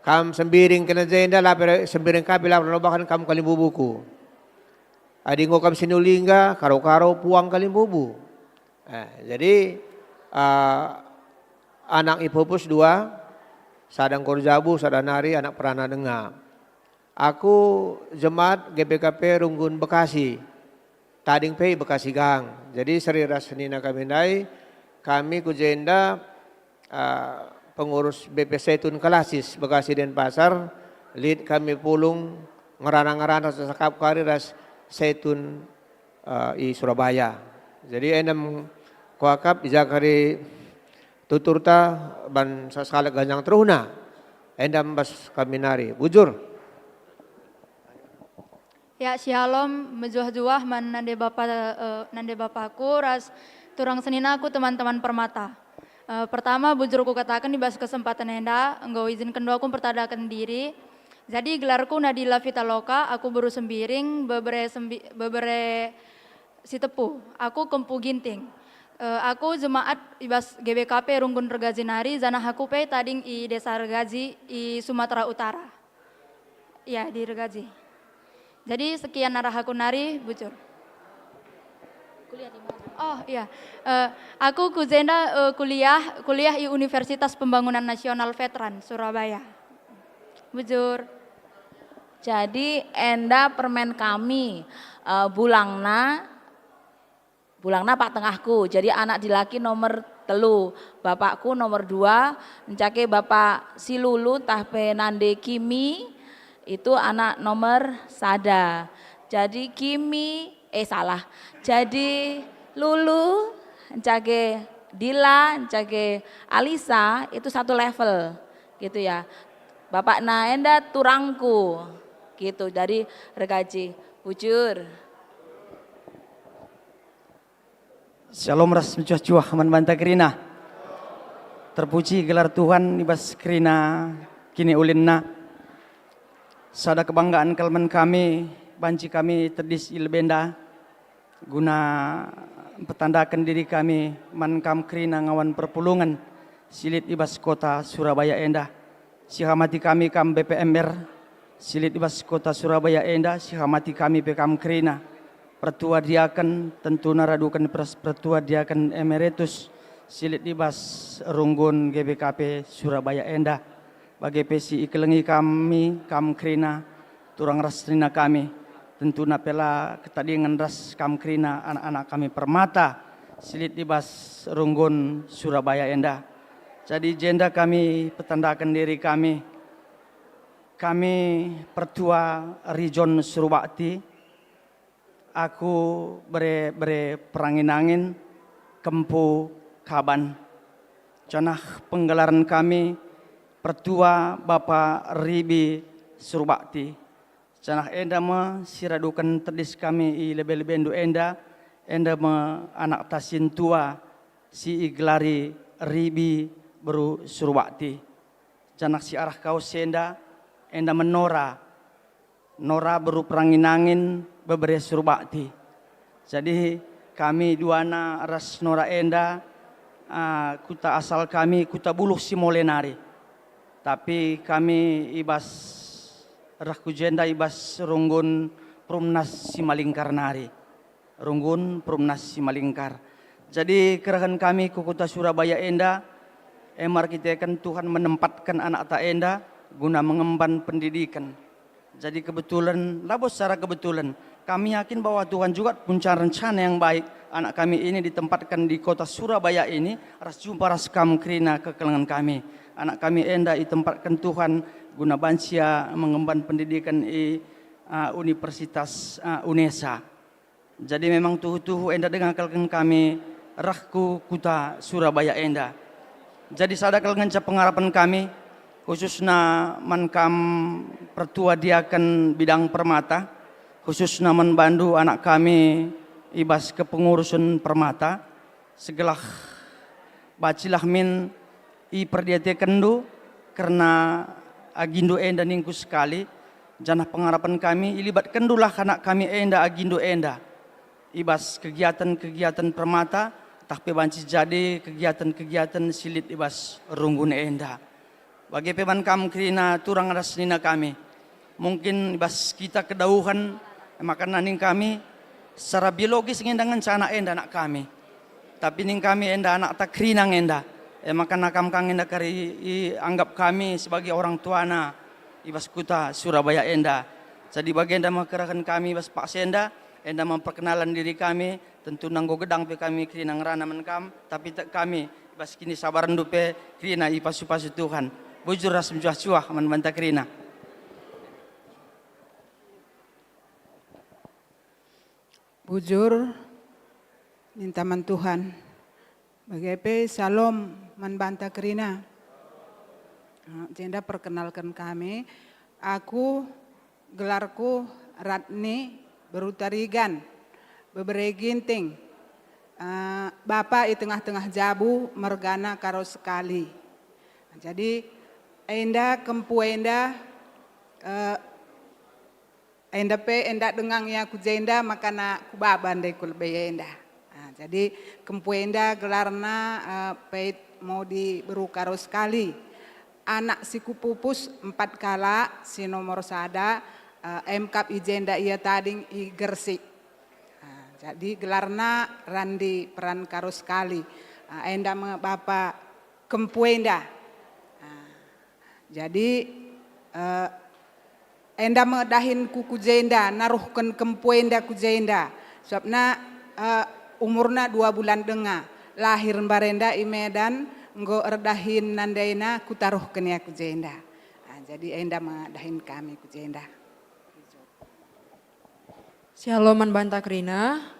kam Sembiring kena jenda, la pe Sembiring ka pe la nobahen kam kalimbubuku. Adi enggo kam Sinulingga, karo-karo puang kalimbubu. Eh, jadi, eh, anak ipupus dua, sada enggo erjabu, sada nari anak perana denga. Aku jemaat G B K P Runggun Bekasi, tading pe i Bekasi gang. Jadi seri ras senina kami ndai, kami ku jenda, ah, pengurus B P Saitun Klasis Bekasi Denpasar, lit kami pulung ngerana-ngerana sesakap kari ras Saitun, ah, i Surabaya. Jadi enda me kuakap i ja kari tuturta ban sakalak ganjang teruhna. Enda me bas kami nari. Bujur. Ya, shalom, mejuah-juah man nande bapa, eh, nande bapaku ras turang seninaku, teman-teman Permata. Eh, pertama, bujur kukataken i bas kesempatan enda, enggo izinken aku mpertandaken diri. Jadi, gelarku Nadila Vitaloka, aku beru Sembiring, bebere Sembi-, bebere Sitepu. Aku kempu Ginting. Eh, aku jemaat i bas G B K P Runggun Regaji nari, janah aku pe tading i Desa Regaji i Sumatera Utara. Ya, di Regaji. Jadi, sekian arah aku nari, bujur. Kuliah di mana? Oh, iya. Eh, aku ku jenda, eh, kuliah, kuliah i Universitas Pembangunan Nasional Veteran, Surabaya. Bujur. Jadi, enda permen kami, eh, bulangna, bulangna pak tengahku. Jadi, anak dilaki nomor telu, bapakku nomor dua, encake bapak si Lulu, ntah pe nande Kimi, itu anak nomor sada. Jadi, Kimi, eh, salah. Jadi, Lulu, encake Dila, encake Alisa, itu satu level, gitu ya. Bapakna enda turangku, gitu, dari Regaji. Bujur. Shalom ras mejuah-juah man banta kerina. Terpuji gelar Tuhan i bas kerina kiniulinna. Sada kebanggaan kal man kami, banci kami tedis i lebe enda, guna mpetandaken diri kami man kam kerina ngawan perpulungen si lit i bas kota Surabaya enda. Sihamati kami kam B P M R si lit i bas kota Surabaya enda, sihamati kami pe kam kerina. Pertua diaken, tentuna raduken pers-, pertua diaken emeritus si lit i bas runggun G B K P Surabaya enda. Bage pe si ikelengi kami, kam kerina, turang ras senina kami, tentuna pe la ketadingen ras kam kerina anak-anak kami Permata si lit i bas runggun Surabaya enda. Jadi jenda kami petandaken diri kami, kami pertua Rijon Surbakti, aku bere-bere perangin-angin, kempu kaban. Janah penggelaren kami pertua Bapa Ribi Surbakti. Janah enda me si raduken tedis kami i lebe-lebendu enda, enda me anakta sintua si igelari Ribi beru Surbakti. Janah si arah kawes enda, enda me Nora, Nora beru perangin-angin bebere Surbakti. Jadi kami duana ras Nora enda, ah, kuta asal kami kuta Buluh si mole nari. Tapi kami i bas reh ku jenda i bas runggun Perumnas Simalingkar nari. Runggun Perumnas Simalingkar. Jadi kerehen kami ku kuta Surabaya enda, e markiteken Tuhan menempatken anakta enda guna mengemban pendidiken. Jadi kebetulan, labo secara kebetulan, kami yakin bahwa Tuhan juga punya rencana yang baik. Anak kami ini ditempatkan di kota Surabaya ini ras jumpa ras kam kerina kekelengen kami. Anak kami enda itempatken Tuhan guna banci ia mengemban pendidiken i, uh, Universitas, uh, UNESA. Jadi memang tuhu-tuhu enda denga kal kami reh ku kuta Surabaya enda. Jadi sada kal ngenca pengarapen kami, khususna man kam pertua diaken bidang Permata, khususna man bandu anak kami i bas kepengurusen Permata, segelah bacilah min iperdiatekenndu kerna agindu enda ningku sekali, janah pengarapen kami ilibatkenndulah anak kami enda agindu enda i bas kegiatan-kegiatan Permata, tah pe banci jadi kegiatan-kegiatan si lit i bas runggun enda. Bage pe man kam kerina turang ras senina kami. Mungkin i bas kita kedauhen, e maka ning kami secara biologis nge enda ngenca anak enda anak kami. Tapi ning kami enda anakta kerina nge enda. E maka kam kang enda kari ianggap kami sebagai orang tuana i bas kuta Surabaya enda. Jadi bagenda me kerehen kami i bas paksa enda, enda me perkenalan diri kami, tentu enggo gedang pe kami kerina ngerana man kam, tapi tek kami i bas kinisabarenndu pe kerina ipasu-pasu Tuhan. Bujur ras mejuah-juah man banta kerina. Bujur, ninta man Tuhan. Bage pe syalom man banta kerina. Eh, jenda perkenalken kami, aku gelarku Ratni Berutarigan, bebere Ginting. Eh, bapa i tengah-tengah jabu mergana Karo Sekali. Jadi enda kempu enda, eh, Enda pe, enda denga ia ku jenda, makana ku baba ndai ku lebe enda. Ah, jadi kempu enda gelarna, eh, Peit Modi Beru Karo Sekali. Anak si kupupus empat kalak, si nomor sada, eh, emkap i jenda ia tading i Gersik. Ah, jadi gelarna Randi Peran Karo Sekali. Ah, enda me bapa kempu enda. Ah, jadi, eh, enda me dahinku ku jenda, naruhken kempu enda ku jenda. Sabapna, eh, umurna dua bulan denga, lahir mbarenda i Medan, enggo erdahin nandaina kutaruhken ia ku jenda. Ah, jadi enda me dahin kami ku jenda. Syalom man banta kerina.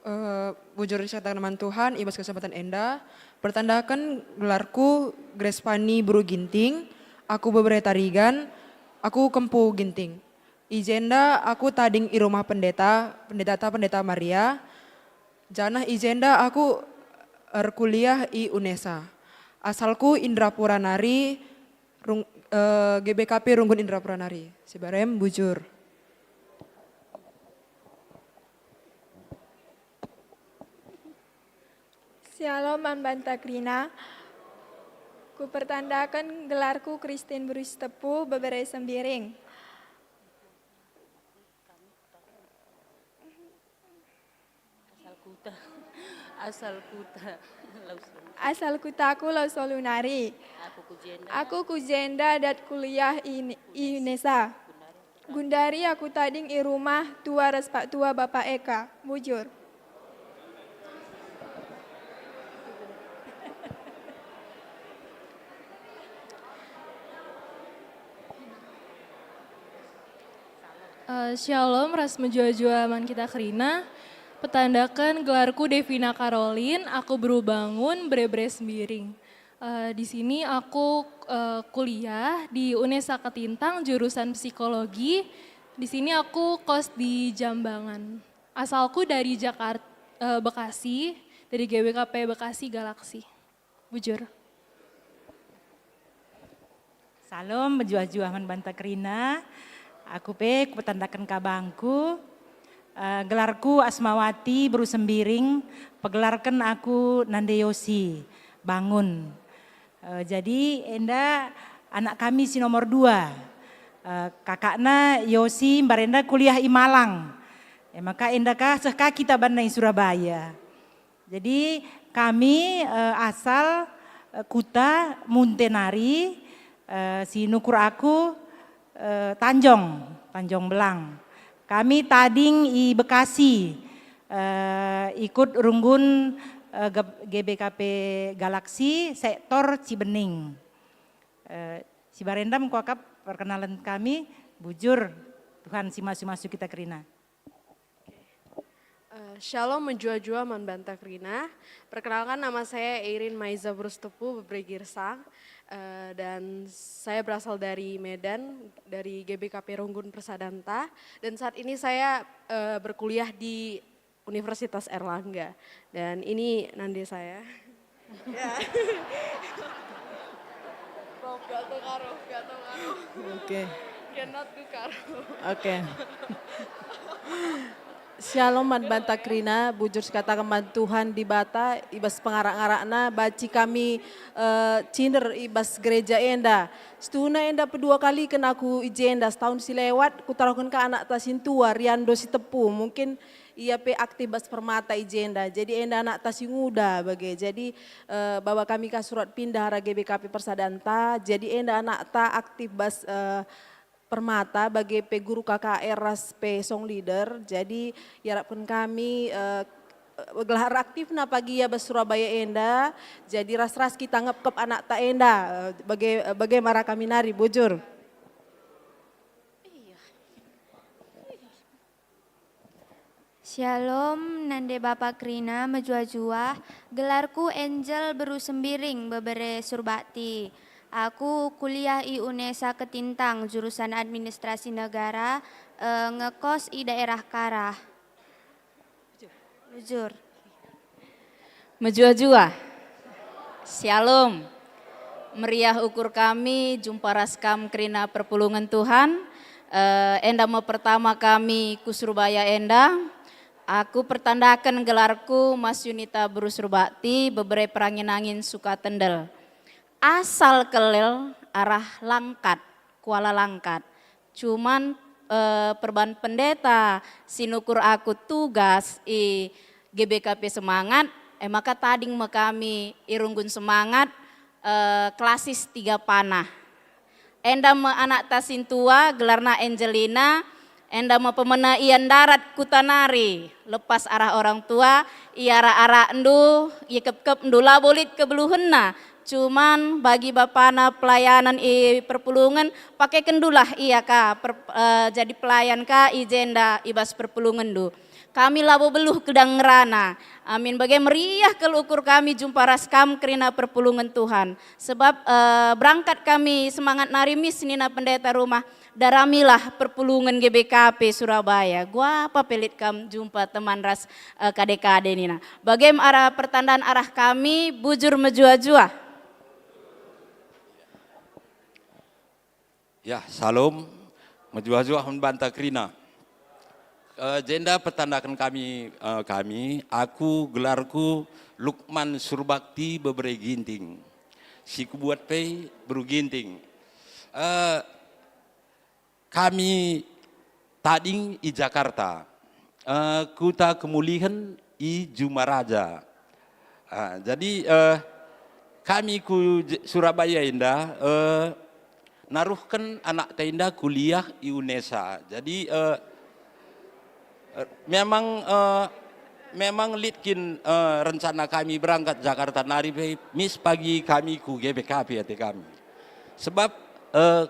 Eh, bujur sikataken man Tuhan i bas kesempatan enda. Pertandaken gelarku Grace Pani Beru Ginting, aku bebere Tarigan, aku kempu Ginting. I jenda aku tading i rumah pendeta, pendetata Pendeta Maria, janah i jenda aku erkuliah i UNESA. Asalku Indrapura nari, Rung-, eh, G B K P Runggun Indrapura nari. Sibarem bujur. Syalom man banta kerina. Kupertandaken gelarku Christine Beru Sitepu, bebere Sembiring. Asal kuta. Asal kuta Lau Solo. Asal kutaku Lau Solo nari. Aku ku jenda. Aku ku jenda dat kuliah i, i Unesa. Gundari aku tading i rumah tua ras paktua Bapa Eka. Bujur. Eh, shalom ras mejuah-juah man kita kerina. Petandaken, gelarku Devina Karolin, aku beru Bangun, bere-bere Sembiring. Eh, di sini aku, eh, kuliah di Unesa Ketintang, jurusan psikologi. Di sini aku kos di Jambangan. Asalku dari Jakarta, eh, Bekasi, dari G B K P Bekasi Galaksi. Bujur. Shalom, mejuah-juah man banta kerina. Aku pe kupetandaken ka bangku. Eh, gelarku Asmawati, beru Sembiring, pegelarken aku Nande Yosi, Bangun. Eh, jadi enda anak kami si nomor dua. Eh, kakakna Yosi mbarenda kuliah i Malang. E maka enda ka seh ka kita banna i Surabaya. Jadi kami, eh, asal, eh, kuta Munte nari, eh, si nukur aku, eh, Tanjong, Tanjong Belang. Kami tading i Bekasi, eh, ikut runggun, eh, G-, G B K P Galaksi sektor Cibening. Eh, si barenda me kuakap perkenalan kami, bujur Tuhan si masu-masu kita kerina. Eh, shalom mejuah-juah man banta kerina. Perkenalkan, nama saya Eirin Maiza Berustepu, bebere Girsang, eh, dan saya berasal dari Medan, dari G B K P Runggun Persadanta, dan saat ini saya, eh, berkuliah di Universitas Erlangga. Dan ini Nande saya. Ya. Maaf, gak tau karo, gak tau karo. Oke. Cannot do karo. Oke. Shalom man banta kerina, bujur sikataken man Tuhan Dibata, i bas pengarak-ngarakna, banci kami, eh, cinder i bas gereja enda. Situhuna enda pedua kaliken aku i jenda, setahun si lewat, kutaruhken ka anakta sintua, Riando Sitepu. Mungkin ia pe aktif bas Permata i jenda. Jadi enda anakta si nguda bage. Jadi, eh, baba kami ka surat pindah arah G B K P Persadanta. Jadi enda anakta aktif bas, eh, Permata bage pe guru K K R ras pe song leader. Jadi iarapken kami, eh, gelah aktifna pagi ia bas Surabaya enda. Jadi ras-ras kita ngepkep anakta enda, eh, bage, bage mara kami nari, bujur. Shalom, Nande Bapa kerina, mejuah-juah. Gelarku Angel, beru Sembiring, bebere Surbakti. Aku kuliah i Unesa Ketintang, jurusan Administrasi Negara, eh, ngekos i daerah Karah. Bujur. Mejuah-juah. Shalom. Meriah ukur kami jumpa ras kam kerina perpulungen Tuhan. Eh, enda me pertama kami ku Surabaya enda. Aku pertandaken gelarku Mas Yunita Beru Surbakti, bebere Perangin-angin Sukatendel. Asal kelel arah Langkat, Kuala Langkat. Cuman, eh, perban pendeta si nukur aku tugas i G B K P Semangat, e maka tading me kami i runggun Semangat, eh, klasis tiga panah. Enda me anakta sintua, gelarna Angelina, enda me pemena ia ndarat kuta nari, lepas arah orang tua, iarak-arakndu, ikepkepndu, labo lit kebeluhenna, cuman bagi bapana pelayanan i perpulungen, pakekendulah ia ka per-, eh, jadi pelayan ka i jenda i bas perpulungenndu. Kami labo beluh kedang ngerana. Amin. Bage meriah kal ukur kami jumpa ras kam kerina perpulungen Tuhan. Sebab, eh, berangkat kami Semangat nari mis nina pendeta rumah, daramilah perpulungen G B K P Surabaya. Guapa pe lit kam jumpa teman ras, eh, kade-kade nina. Bage me arah pertandaan arah kami, bujur mejuah-juah. Ya, shalom. Mejuah-juah man banta kerina. Eh, jenda petandaken kami, eh, kami, aku gelarku Lukman Surbakti, bebere Ginting. Si kubuat pe beru Ginting. Eh, kami tading i Jakarta. Eh, kuta kemulihen i Jumaraja. Ah, jadi, eh, kami ku J-, Surabaya enda, eh, naruhken anakta enda kuliah i UNESA. Jadi, eh, eh, memang, eh, memang lit kin, eh, rencana kami berangkat Jakarta nari pe, mis pagi kami ku G B K P ate kami. Sebab, eh,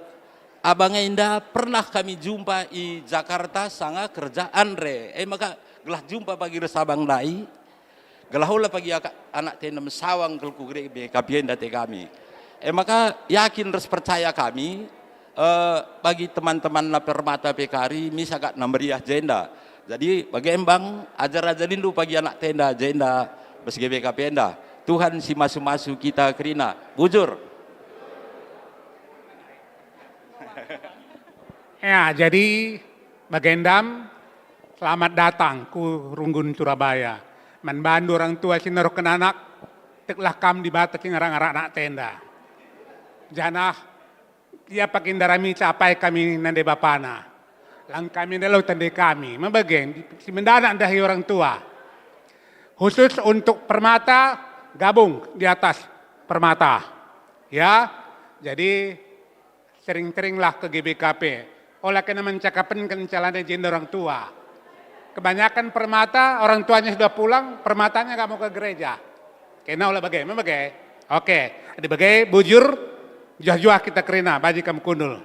abang enda pernah kami jumpa i Jakarta sanga kerja Andre. Eh, maka gelah jumpa pagi ras abang ndai, gelah ola pagi aka-, anakta enda mesawang kal ku G B K P enda ate kami. Eh, maka yakin ras percaya kami, eh, bagi teman-teman na Permata pe kari, mis agakna meriah jenda. Jadi, bage embang, ajar-ajar lindu pagi anakta enda jenda bas G B K P enda. Tuhan si masu-masu kita kerina. Bujur. Ya, jadi bagendam, selamat datang ku Runggun Surabaya. Man bandu orang tua si nerohken anak, teklah kam Dibata si ngara-ngara anakta enda. Janah ia pagi ndaramisa apai kami nande bapana. Lang kami ndai lau tande kami, mebage, si mendanak ndahi orang tua. Khusus untuk Permata, gabung di atas Permata. Ya, jadi sering-seringlah ke G B K P. Ola kena mencakapenken calana jenda orang tua. Kebanyakan Permata, orang tuanya sudah pulang, Permatanya nggak mau ke gereja. Kena ola bage, mebage. Oke, adi bage, bujur, juah-juah kita kerina, bagi kam kundul.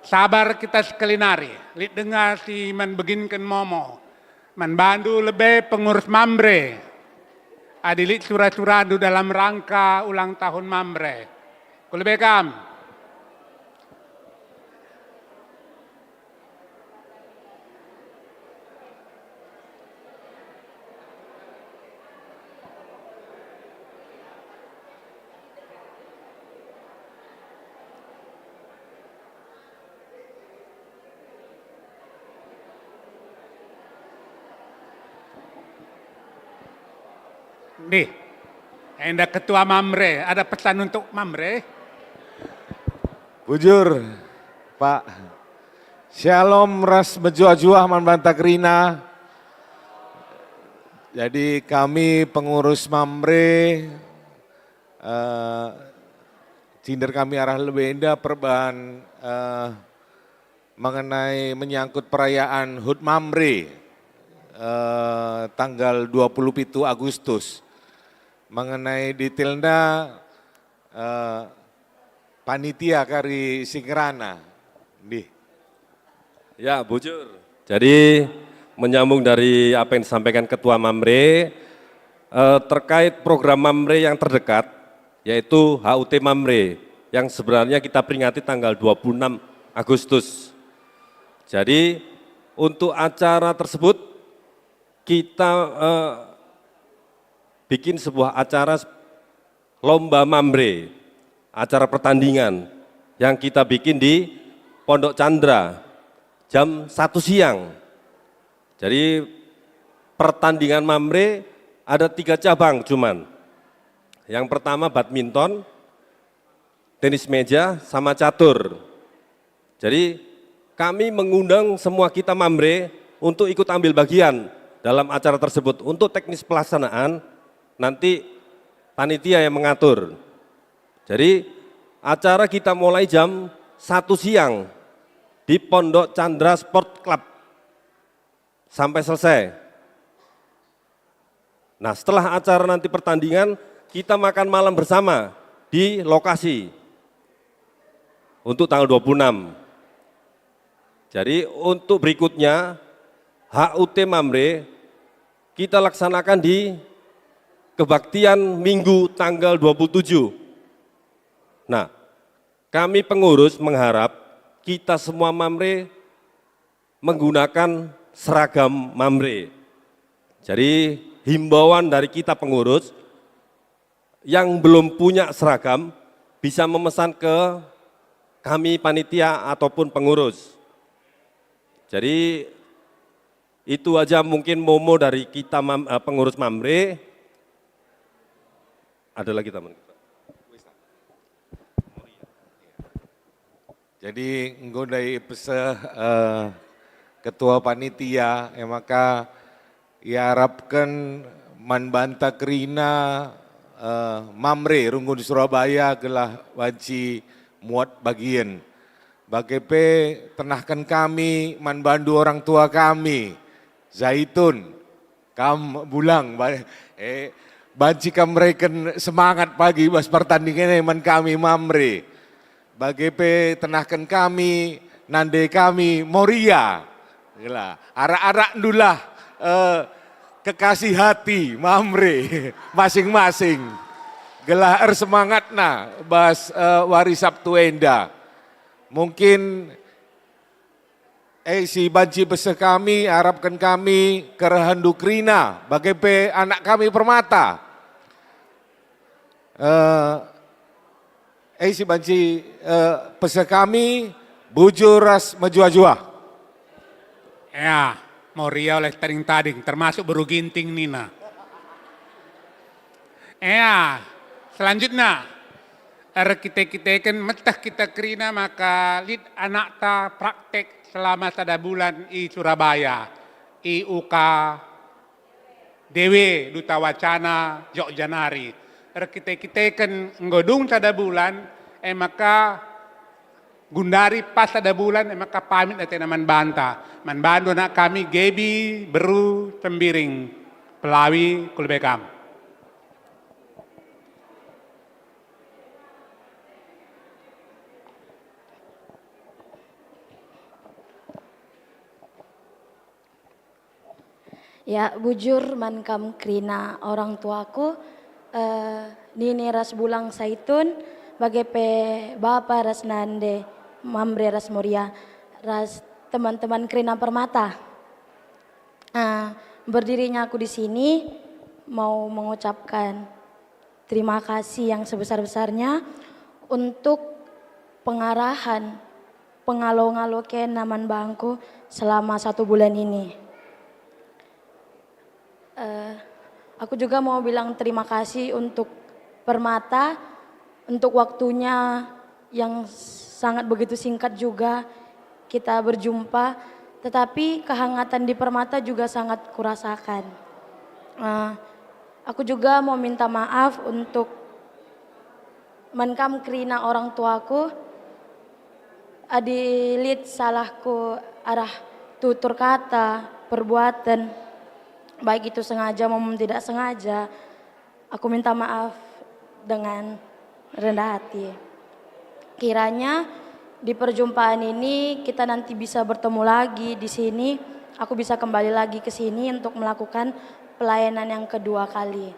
Sabar kita sekali nari, lit denga si man beginken momo. Man bandu lebe pengurus Mamre, adi lit sura-surandu dalam rangka ulang tahun Mamre. Ku lebe kam. Nih, enda Ketua Mamre, ada pesan untuk Mamre? Bujur, Pak. Shalom ras mejuah-juah man banta kerina. Jadi kami pengurus Mamre, eh, cinder kami arah lebe enda perban, eh, mengenai menyangkut perayaan hut Mamre, eh, tanggal dua puluh pitu Agustus. Mengenai detailna, eh, panitia kari si ngerana. Ndih. Ya, bujur. Jadi, menyambung dari apa yang disampaikan Ketua Mamre, eh, terkait program Mamre yang terdekat, yaitu H U T Mamre, yang sebenarnya kita peringati tanggal dua puluh enam Agustus. Jadi, untuk acara tersebut, kita, eh, bikin sebuah acara lomba Mamre, acara pertandingan yang kita bikin di Pondok Chandra jam satu siang. Jadi, pertandingan Mamre ada tiga cabang cuman. Yang pertama badminton, tenis meja, sama catur. Jadi, kami mengundang semua kita Mamre untuk ikut ambil bagian dalam acara tersebut. Untuk teknis pelaksanaan, nanti panitia yang mengatur. Jadi, acara kita mulai jam satu siang di Pondok Chandra Sport Club sampai selesai. Nah, setelah acara nanti pertandingan, kita makan malam bersama di lokasi untuk tanggal dua puluh enam. Jadi, untuk berikutnya, H U T Mamre kita laksanakan di kebaktian Minggu tanggal dua puluh tujuh. Nah, kami pengurus mengharap kita semua Mamre menggunakan seragam Mamre. Jadi, himbauan dari kita pengurus, yang belum punya seragam bisa memesan ke kami panitia ataupun pengurus. Jadi, itu aja mungkin momo dari kita Mam-, eh, pengurus Mamre. Ada lagi, teman? Jadi, enggo ndai peseh, eh, ketua panitia, e maka iarapken man banta kerina, eh, Mamre runggun Surabaya gelah banci muat bagien. Bage pe tenahken kami man bandu orang tua kami, Zaitun, kam Bulang, ba-, eh, banci kam mereken semangat pagi bas pertandingan e man kami Mamre. Bage pe tenahken kami, nande kami Moria. Gelah, arak-arakndulah, eh, kekasih hati, Mamre, masing-masing. Gelah ersemangatna bas, eh, wari Sabtu enda. Mungkin, eh, si banci beseh kami, arapken kami kerehenndu kerina, bage pe anak kami Permata. Eh, eh, si banci, eh, peseh kami, bujur ras mejuah-juah. Ea, Moria oleh tading-tading, termasuk beru Ginting nina. Ea, selanjutnya, erkite-kiteken meteh kita kerina maka lit anakta praktek selama sada bulan i Surabaya, i U K D W Duta Wacana Jogja nari. Erkite-kiteken enggo dung sada bulan, e maka gundari pas sada bulan, e maka pamit atena man banta. Man bandu anak kami Gebi Beru Tembiring, Pelawi, ku lebe kam. Ya, bujur man kam kerina orang tuaku, eh, Nini ras Bulang Saitun, bage pe bapa ras nande, Mamre ras Moria, ras teman-teman kerina Permata. Eh, berdirinya aku di sini mau mengucapkan terima kasih yang sebesar-besarnya untuk pengarahan, pengalo-ngalo kena man bangku selama satu bulan ini. Eh, aku juga mau bilang terima kasih untuk Permata, untuk waktunya yang sangat begitu singkat juga kita berjumpa, tetapi kehangatan di Permata juga sangat kurasakan. Eh, aku juga mau minta maaf untuk man kam kerina orang tuaku, adi lit salahku arah tutur kata, perbuatan, baik itu sengaja maupun tidak sengaja, aku minta maaf dengan rendah hati. Kiranya di perjumpaan ini kita nanti bisa bertemu lagi di sini, aku bisa kembali lagi ke sini untuk melakukan pelayanan yang kedua kali.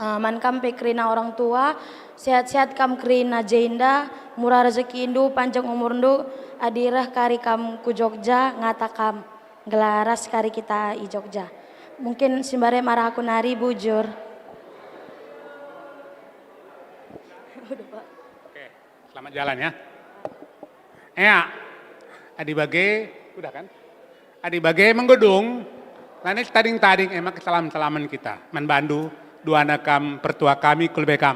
Eh, man kam pe kerina orang tua, sehat-sehat kam kerina jenda, murah rezekindu, panjang umurndu, adi reh kari kam ku Jogja, ngata kam, gelah ras kari kita i Jogja. Mungkin si mbarem arah aku nari bujur. Udah, Pak. Oke. Selamat jalan ya. Ea, adi bage, udah kan? Adi bage menggo dung, lanai tading-tading e maka salam-salaman kita. Man bandu, duana kam, pertua kami, ku lebe kam.